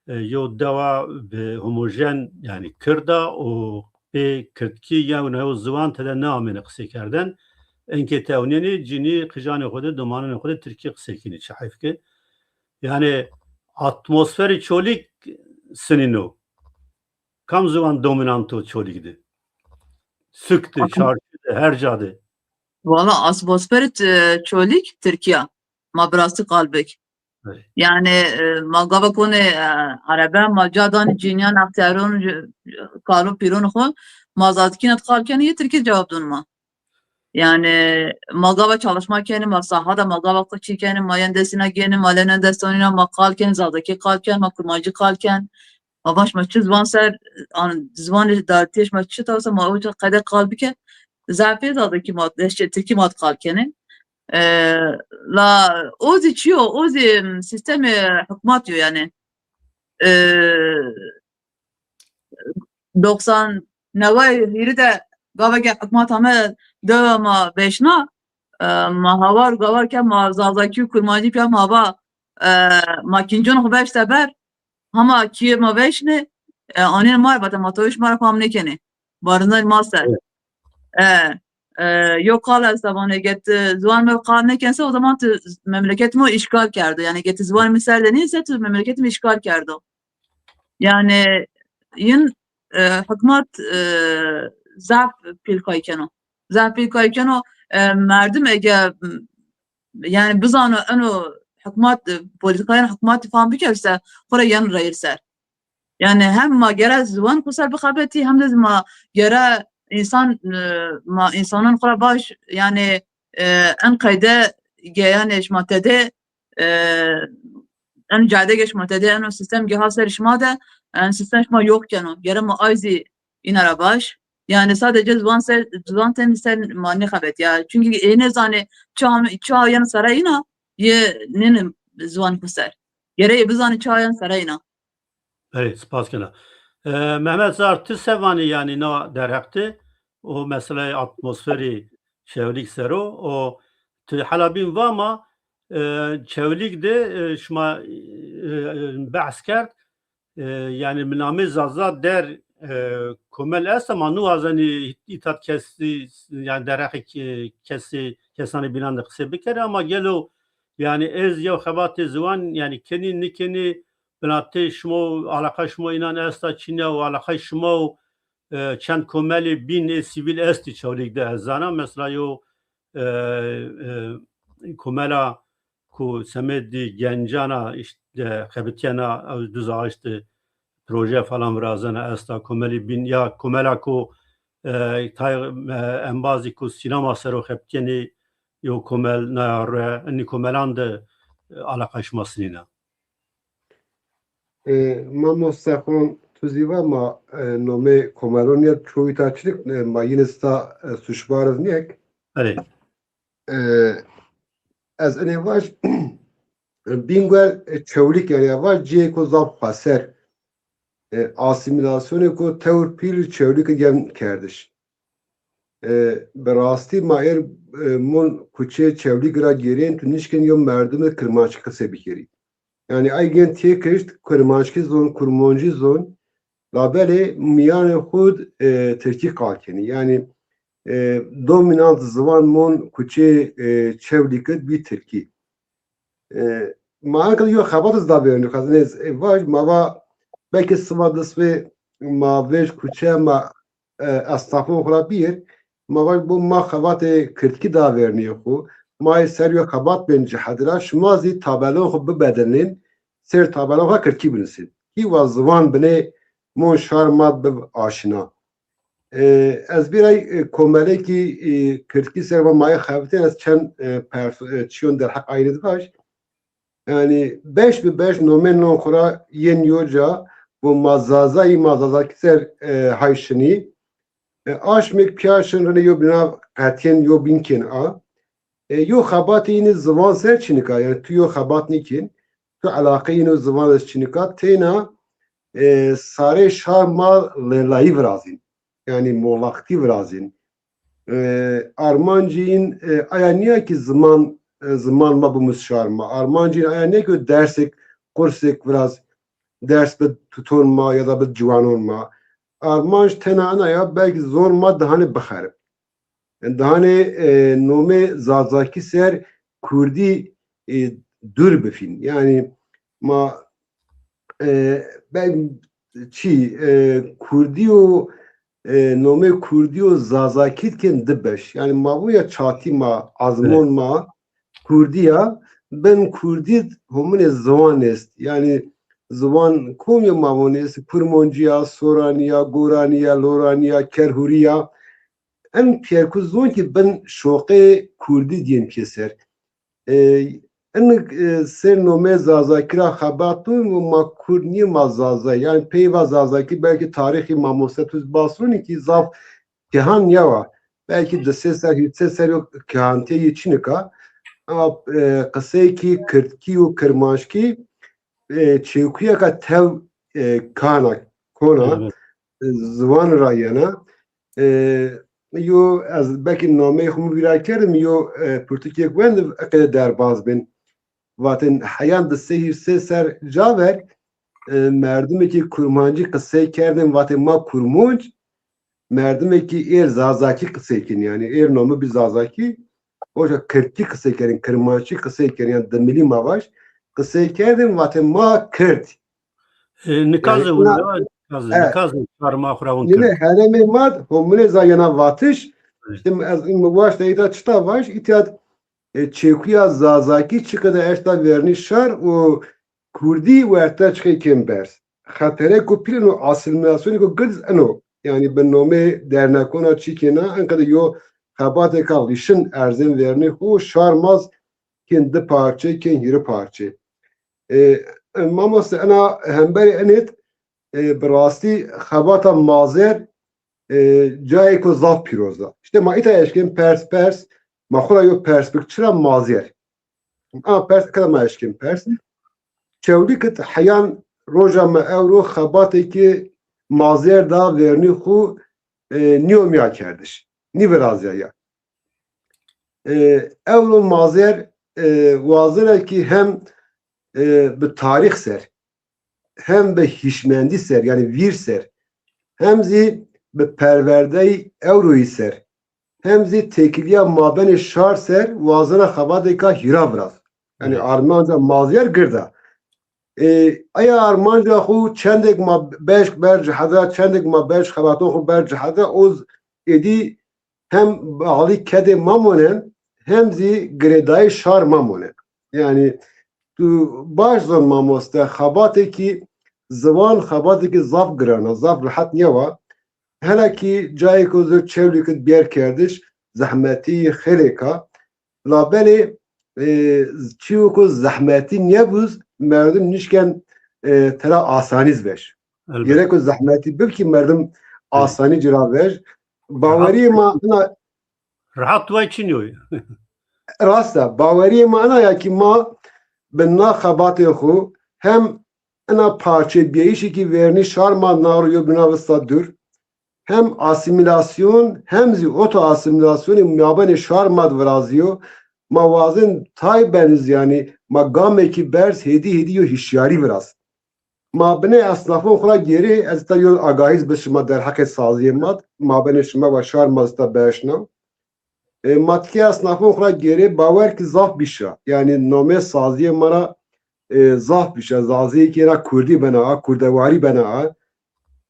e, yew dewa bi homojen, yanî kird a û pê kirdkî yewna yew ziwan tede neamêne qisê kerden. Enkê tewnîyenî cinî qijanê xo de, domananê xo de tirkî qisê kenî, çi heyf ke. Yanî atmosferê Çolîg sinîno. Kam ziwan dominant o Çolîg de? Suk de, çarşî de, her ca de. Valla atmosferê, e, Çolîg tirkî ya. Ma bi rastî qal bik. Belê. Yanî, e, ma gava konê, e, erebe, ma ca danî cinîyan, extîyaron, e, kalo pîron xo, ma zazakî na qal kenê, yê tirkî cewab don ma. Yanî ma gava çalışma kenê, ma saha de ma gava xo çî kenê, ma yen destîna gênê, ma lewnen destîna, ma qal kenê, zazakî qal ken, ma kurmancî qal ken. Ma va şima çi ziwan ser, an, ziwanê dawetîye şima çi tawsa ma o qede qal bike. Zafê zazakî ma, eşçe tirkî ma qal kenê. E, la o zî çi yo? O zî, m, sîstemê hukmat yo yanî. E, doxsan, neway hîrî de gava ke hukmat ame dewa ma veşna, e, ma hawar gava ke ma zazakî û kurmancî pîya ma va, e, ma kîncon xo veşte ber, hema kîyê ma veşnê, e, anên ma ra vate ma tawê şima ra fam nêkenê. Barinay ma ser. Evet. E, e, yo qal esta, vanê, ege ti ziwan mi qal nêken se, o zaman tu memleket mi işgal kerdo. Yani ege ti ziwan mi ser de nîse, tu memleket mi işgal kerdo. Yani yin, e, hikmat, e, zaf pîl kay keno. Zaf pîl kay keno, e, merdim ege, m, yani bizano eno hikmat, e, polîtîkayan hikmat fam bikewse, xo ra yen reyir ser. Yani hem ma gere ziwan xo ser bixebetî, hem de ma gere însan, e, ma însanan xo ra baş, yani, e, en qeyde ge, yani şima tede, e, en cade ge şima tede, eno sistem ge ha ser şima de, en sistem şima yox keno. Gere ma ay zî îna ra baş. Yani sadece ziwan ser, ziwan ten ser ma nêxebetîya. Çünkü ê nêzanê ça, ça yen sere îna, yê nênin ziwan xo ser. Gere yê bizanê ça yen sere îna. Belê, spas kena. E, Mehmet Zar, ti se vanî, yanî na derheq de, o meseleyê atmosferî Çewlîg ser o, o ti hela bîn va ma, e, Çewlîg de, e, şima, e, e, behs kerd, e, yanî mi namê Zaza der, e, komel est ama niwazenî îtat kesî, yanî derheqê ke-, kesî, kesanê bînan de qisê bikerî ama gelo, yanî ez yew xebatê ziwan, yanî kenî, nikenî, binatê şima û alaqa şima înan esta çin ya û alaqa şima û, e, çend komelê bîn ê sivîl estî Çewlîg de ez zana. Mesela yo, e, e, komela ku semedî gencana îşte xebitîyena, ew duz aştî proje falan virazena esta, komelî bîn ya komela ku, e, tay, e, embazî ku sînema ser o xebitîyenî yo komel naya re, enî komelan de, e, alaqa şima sinîna? E, mamoste Xon, tu zî va ma, e, nomê komelon ya çoğu ta çinik, e, ma yine sta, e, suçbar iz niyek. Belê. E, ez enê vaj, Bingöl, e, Çewlîg, yanî ya vaj cihêko zaf xweser, e, asîmîlasyonêko tewr pîl Çewlîg gem kerdiş. E, bi rastî ma êr, e, mon kuçê Çewlîg ra gêrên, tu nişkên yo merdimê kirmanckî qisê bikerî. Yanî ay gên têkişt kirmanckî zon, kurmoncî zon, labelê mîyanê xwu d, e, tirkî qal kenî. Yanî, e, dominant ziwan mon kuçê, e, Çewlîg id bî tirkî. E, ma enkel yo xebat iz da vernî, xezinê, e, vaj, ma va belkî siba disvê ma vêj kuçe ma, e, estafon xwu ra bîr, ma vaj bo ma xebatê kirdkî da vernîyê xwu. Ma ê ser yo xebat bên cihedî ra, şima zî tabelon xwu bibedilnên, ser tabelon xwu kirdkî binusên. Hî wa ziwan binê mon şar ma bi aşina. E, ez bîray, e, komelekî, e, kirdkî ser va ma yê xebitên, ez çend, e, pers-, e, çiyon derheq aynî di vaj. Yanî beş bi beş nomên non xwu ra yên yo ca, bo ma Zazayî, ma Zazakî ser, e, hay şinî. E, aşmêk pîya şin rinê yo bîna qetîyên yo bîn kên a. E, yo xebatê yînî ziwan ser çinik a, yanî tu yo xebat nîkên, tu elaqeyê yînî ziwan iz çinik a, têna, e, sarê şar ma lêlayî virazîn. Yanî molaxtî virazîn. E, armancî yîn, e, aya nîya ki ziman, e, ziman ma bimus şar ma. Armancî yîn aya nîya ki dersêk, kursêk viraz, ders bid tuton ma ya da bid ciwanon ma. Armanc tena ena ya, belkî zon ma dihanê bixerib. Yanî dihanê, e, nomê Zazakî ser Kurdî, e, dûr bifîn. Yanî ma, e, ben çî, e, Kurdî û, e, nomê Kurdî û Zazakî dikin di beş. Yanî ma vûn ya çatî ma, azmon ma, Kurdî ya, bin Kurdî d hominê ziwan est. Yanî ziwan kom ya ma vûn est, Kurmoncî ya, Soranî ya, Goranî ya, Loranî ya, Kerhûrî ya. En pîyerku zon ki bin şoqê Kurdî dîyên pîyeser. E, en, e, ser nomê Zazakî ra xebat dûn û ma Kurd nî, ma Zaza. Yanî peyva Zazakî belkî tarîxî mamoste tu basûnî ki zaf kehan nîyawa. Belkî di sê ser, hîrê sê ser yo kehantîye yê çinik a. Ama, e, qiseyê ki kirdkî û kirmanckî, e, çewkuyeka tew, e, kana, kona, e, ziwan ra yena. E, yo, ez belkî nameyê xwu mi vîra kerdim, yo, e, pirtûkêk wendim, eqê derbaz bin. Vatên heyan di sey hîrê sê ser ca ver, e, merdimê ki kurmancî qisey kerdin, vatên ma kurmonc, merdimê ki êr Zazakî qisey kin, yanî êr nome bî Zazakî, oca Kirdkî qisey kerin, Kirmanckî qisey kerin, yanî dimilî ma vaj, qisey kerdin, vatê ma Kird. E, nika zî wina, nika zî, e, nika zî şar ma xwu ra win Kird. Nîne herêmê ma d, homine zî yena vatiş, îşte ez mi waşta îta çita vaj, îtya d, e, çekuya Zazakî çiqede eşta vernî şar û Kurdî werte çiqê kên berz. Xeterêko pîl ino, asîmîlasyonêko gird ino. Yanî bi nomê dernekona çîkêna, enqede yo xebatêka lîşin erzên vernî xwu, şar ma z kên di parçe, kên hîrê parçe. E, e, mamoste, ena hemberê enê d, e, bi rastî xebata Mazer, e, cayêko zaf pîroz a. Îşte ma îta eşkên pers pers, ma xwu ra yo pers bik, çira Mazer? A pers, keda ma eşkên pers. Çewlîg id heyan roja ma ewro xebatêkî Mazer da vernî xwu, e, nîyo mîya kerdiş. Nîvirazîyaya. E, ewro Mazer, e, wazena kî hem, e, bi tarîx ser, hem bi hîşmendî ser, yanî vîr ser, hem zî bi perwerdeyî ewroyî ser, hem zî têkilîya mabenê şar ser wazena xebatêka hîra viraz. Yanî armanca Mazer gird a. E, aya armanca xwu çendêk ma beşk ber cihedra, çendêk ma beşk xebaton xwu ber cihedra, o z êdî hem baxlî kedê ma monen, hem zî girêdayîş şar ma monen. Yanî tu baş zon mamoste, xebatêkî ziwan xebatêkî zaf giran a, zaf rehet nîyawa. Hela kî cayêko zî Çewlîg id bîyer kerdiş, zehmetî xeylêk a. Labelê, e, çîyo ku zehmetî nêbûz, merdim nişken, e, tera asanî z vej. Elbet. Gereko zehmetî bib kî merdim asanî ci ra vej. Bawerîyê ma ina rehet way çin yo. Rast a. Bawerîyê ma ina ya kî ma bi na xebatê xwu hem ina parçebîyayîşê kî vernî şar ma na ro yo bîna vista dûr, hem asîmîlasyon hem zî oto-asîmîlasyonê mabenê şar ma di virazîyo. Ma wazên tay benî zî, yanî ma gamekî berz hêdî hêdî yo hîşyarî viraz. Ma binê esnafon xwu ra gêrê, ez îta yo agahî zî bi şima derheqê sazîyê ma d, mabenê şima wa şar ma zî îta bieşna. E, ma tikê esnafon xwu ra gêrê, bawer kî zaf bîş a. Yanî nomê sazîyê ma ra, e, zaf bîş a. Zazîyê kî ra kurdî bena a, kurdewarî bena a.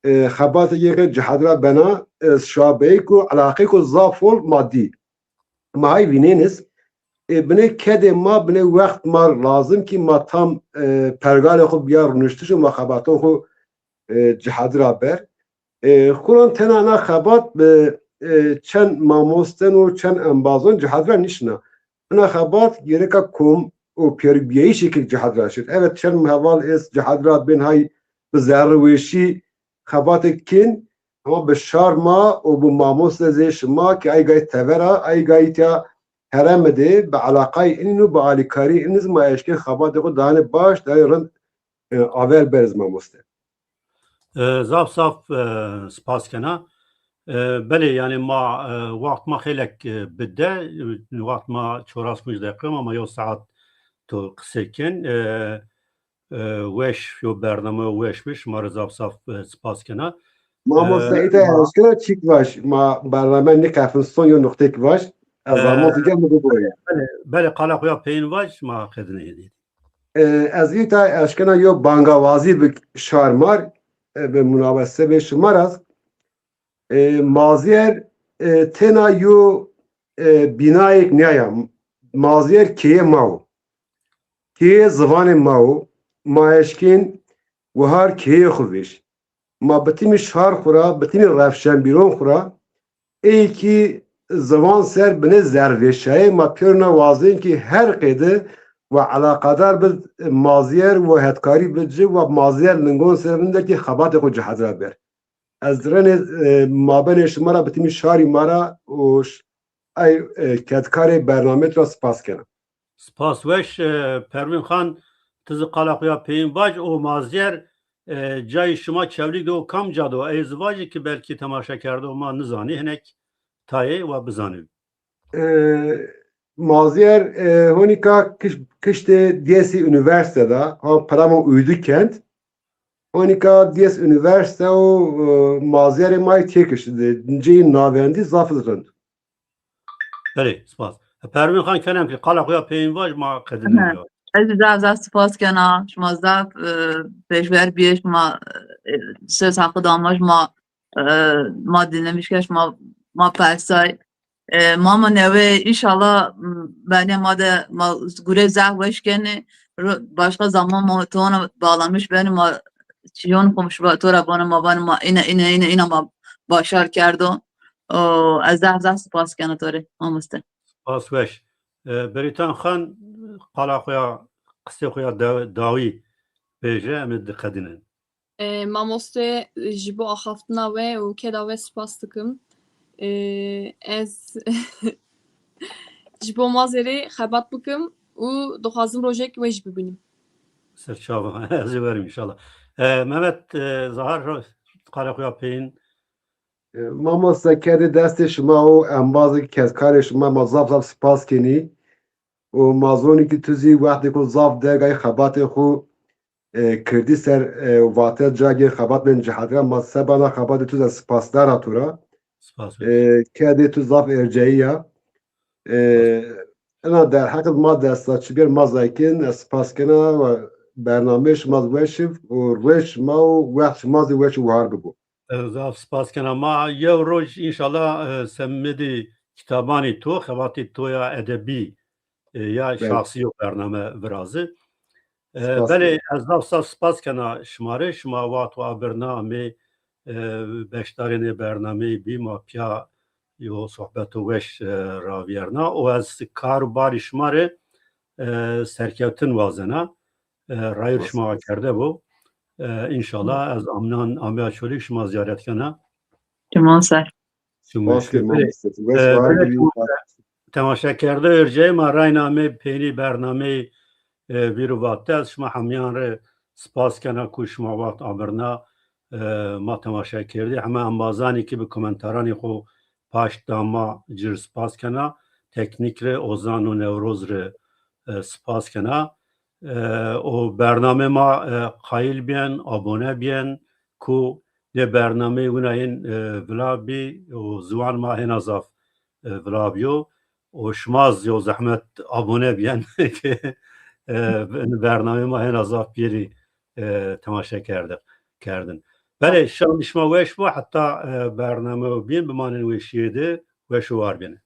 E, xebatêkê cihedra bena, e, şabeyêko, eleqeyêko zaf hol ma dî. Ma hay vînên iz, e, binê kedê ma, binê wext ma lazim kî ma tam, e, pergalê xwu bîya rûniştiş û ma xebaton xwu, e, cihedra ber. E, xuran tena ina xebat bi, e, çend mamosten û çend embazon cihedra nişna. Ina xebat gereka kom û pêrûbîyayîşêkî cihedra şid. Evet, çend mi heval êst cihedra bên hay bi zerrîweşî xebatêk kên, ama bi şar ma û bi mamostezê şima kî ay gay tever a, ay gay tîya herême de bi eleqayê inîn û bi alîkarî inîn iz ma eşkên xebatê xwu danê baş, danê rind, e, aver ber iz mamoste. E, zaf zaf, e, spas kena. E, belê, yanî ma, e, wext ma xeylek, e, bide, e, wext ma çoras-ponc deqîqe ma, ma yew saet to qisey kên. E, e, weş, yew bername weş bi, şima rê zaf zaf, e, spas kena. Mamoste, e, îta ma eşkena çîk vaj, ma bername nîqefin, son yew nuqteyêk vaj. Ez, e, zahmet ike mi biboye. Belê, belê, qala xo ya peyîn vaj, ma qedinê hêdî. E, ez îta eşkena yo bangawazî bi şar mar, e, bi munabese bê şima ra. E, Mazîyer, e, tena yo, e, bînayêk nîya ya. Mazîyer keye ma wo. Keye ziwanê ma wo. Ma eşkên wahar keye xwu vêş. Ma bi timî şar xwu ra, bi timî rewşenbîron xwu ra, ey kî ziwan ser binê zerrvêşayê ma pêruna wazên kî her qeyde wa eleqedar bi Mazîyer, wa hetkarî bi ci, wa Mazîyer lingon ser vinde kî xebatê xwu cihedra ber. Ez direnê, e, mabenê şima ra, bi timî şarî ma ra û ş-, ay, e, kedkarê bernamê tu ra spas kena. Spas weş, e, Perwîn Xan, ti zî qala xo ya peyîn vaj û Mazîyer, e, cayê şima Çewlîg de o kamca de o? Ey zî vajî ki belkî temaşekerdo ma nizanî, hinek tayê wa bizanî. E, Mazîyer, e, honika kiş-, kiştê dêsî unîversîte de, ha, Pramon Uydukent. Honika diyes unîversîte û, e, mazîyerê ma yê têkişî de, nceyê navendî zaf iz rind. Belê, spas. E, Pervîn Xan, kerem ki, qala xo ya peyîn vaj, ma qedînên ya. Ez zaf zaf spas kena, şima zaf, e, pêşver bîyê, şima, e, söz hakkı da ma, şima, e, ma dinlemiş ke, şima ma persay. E, ma ma newe înşallah, m, benê ma de ma gure zaf weş kenê. Ro-, başka zaman ma tona bağlamış benê, ma çiyon komşu ba-, to ra bana ma bana ma ina, ina, ina, ina ma başar kerdo. O, ez zaf zaf spas kena to rê, mamoste. Spas weş. E, Berîtan Xan, qala xo ya, qisê xo ya da-, dawî bêje, em ê diqedînin. E, mamoste, ji bo axaftina we û keda we spas dikim. E, ez ji bo ma zêde xebat bikim û dixwazim rojek we jî bibînim. Ser çava, ez ê werim înşallah. E, Mehmet, e, Zahar, qala xo ya peyîn. E, mamoste, kerdê destê şima û embazê keskarê şima ma zaf zaf spas kenî. Û ma zonî ki tu zî wextê xo zaf dergayî xebatê xo, e, kirdî ser, e, vate ca gên xebat bên cihetî ra, ma sebana xebatê tu de sipasdar a tu ra. Spas. E, kedê tu zaf ercayî ya. E, ina derheq ma desta çi bîyer ma zaykin, ez spas kena we bernameyê şima weş ib û roj şima û wext şima zî weş û wahar bibo. E, zaf spas kena. Ma yew roj înşallah, e, semedê kitabanê to, xebatê to ya edebî, e, ya şaxsî yo bername virazi. E, belê, ez zaf zaf spas kena şima rê. Şima wext wa birna amê, e, beşdarê nê bernameyî bî, ma pîya yo sohbeto weş, e, ravîyerna. Û ez kar û barî şima rê, e, serkewtin wazena. E, rayîr şima akerde bo. E, înşallah ez amnan, amya Çolîg şima zîyaret kena. Çiman ser. Çiman ser. Belê, e, belê, temaşekerde ercayî ma rayna amê peynî bernameyî, e, vîr û vate. Ez şima hemîyan rê spas kena ku şima wext abirna, e, ma temaşe kerdî. Heme embazanî ki bi komentaranê xo paşt da ma ci rê spas kena. Teknîk rê, Ozan û Newroz rê, e, spas kena. E, o bername ma, e, qayîl bîyen, abone bîyen ku nê bernameyê wina yên, e, vila bî û ziwan ma hêna zaf, e, vila bîyo. Û şima zî yo zehmet abone bîyen ke, e, bernameyê ma hêna zaf pêrî, e, temaşe kerde, kerdin. Belê, şan şima weş bo, heta, e, bername bîn bimanên weşîye de, weş û war bîne.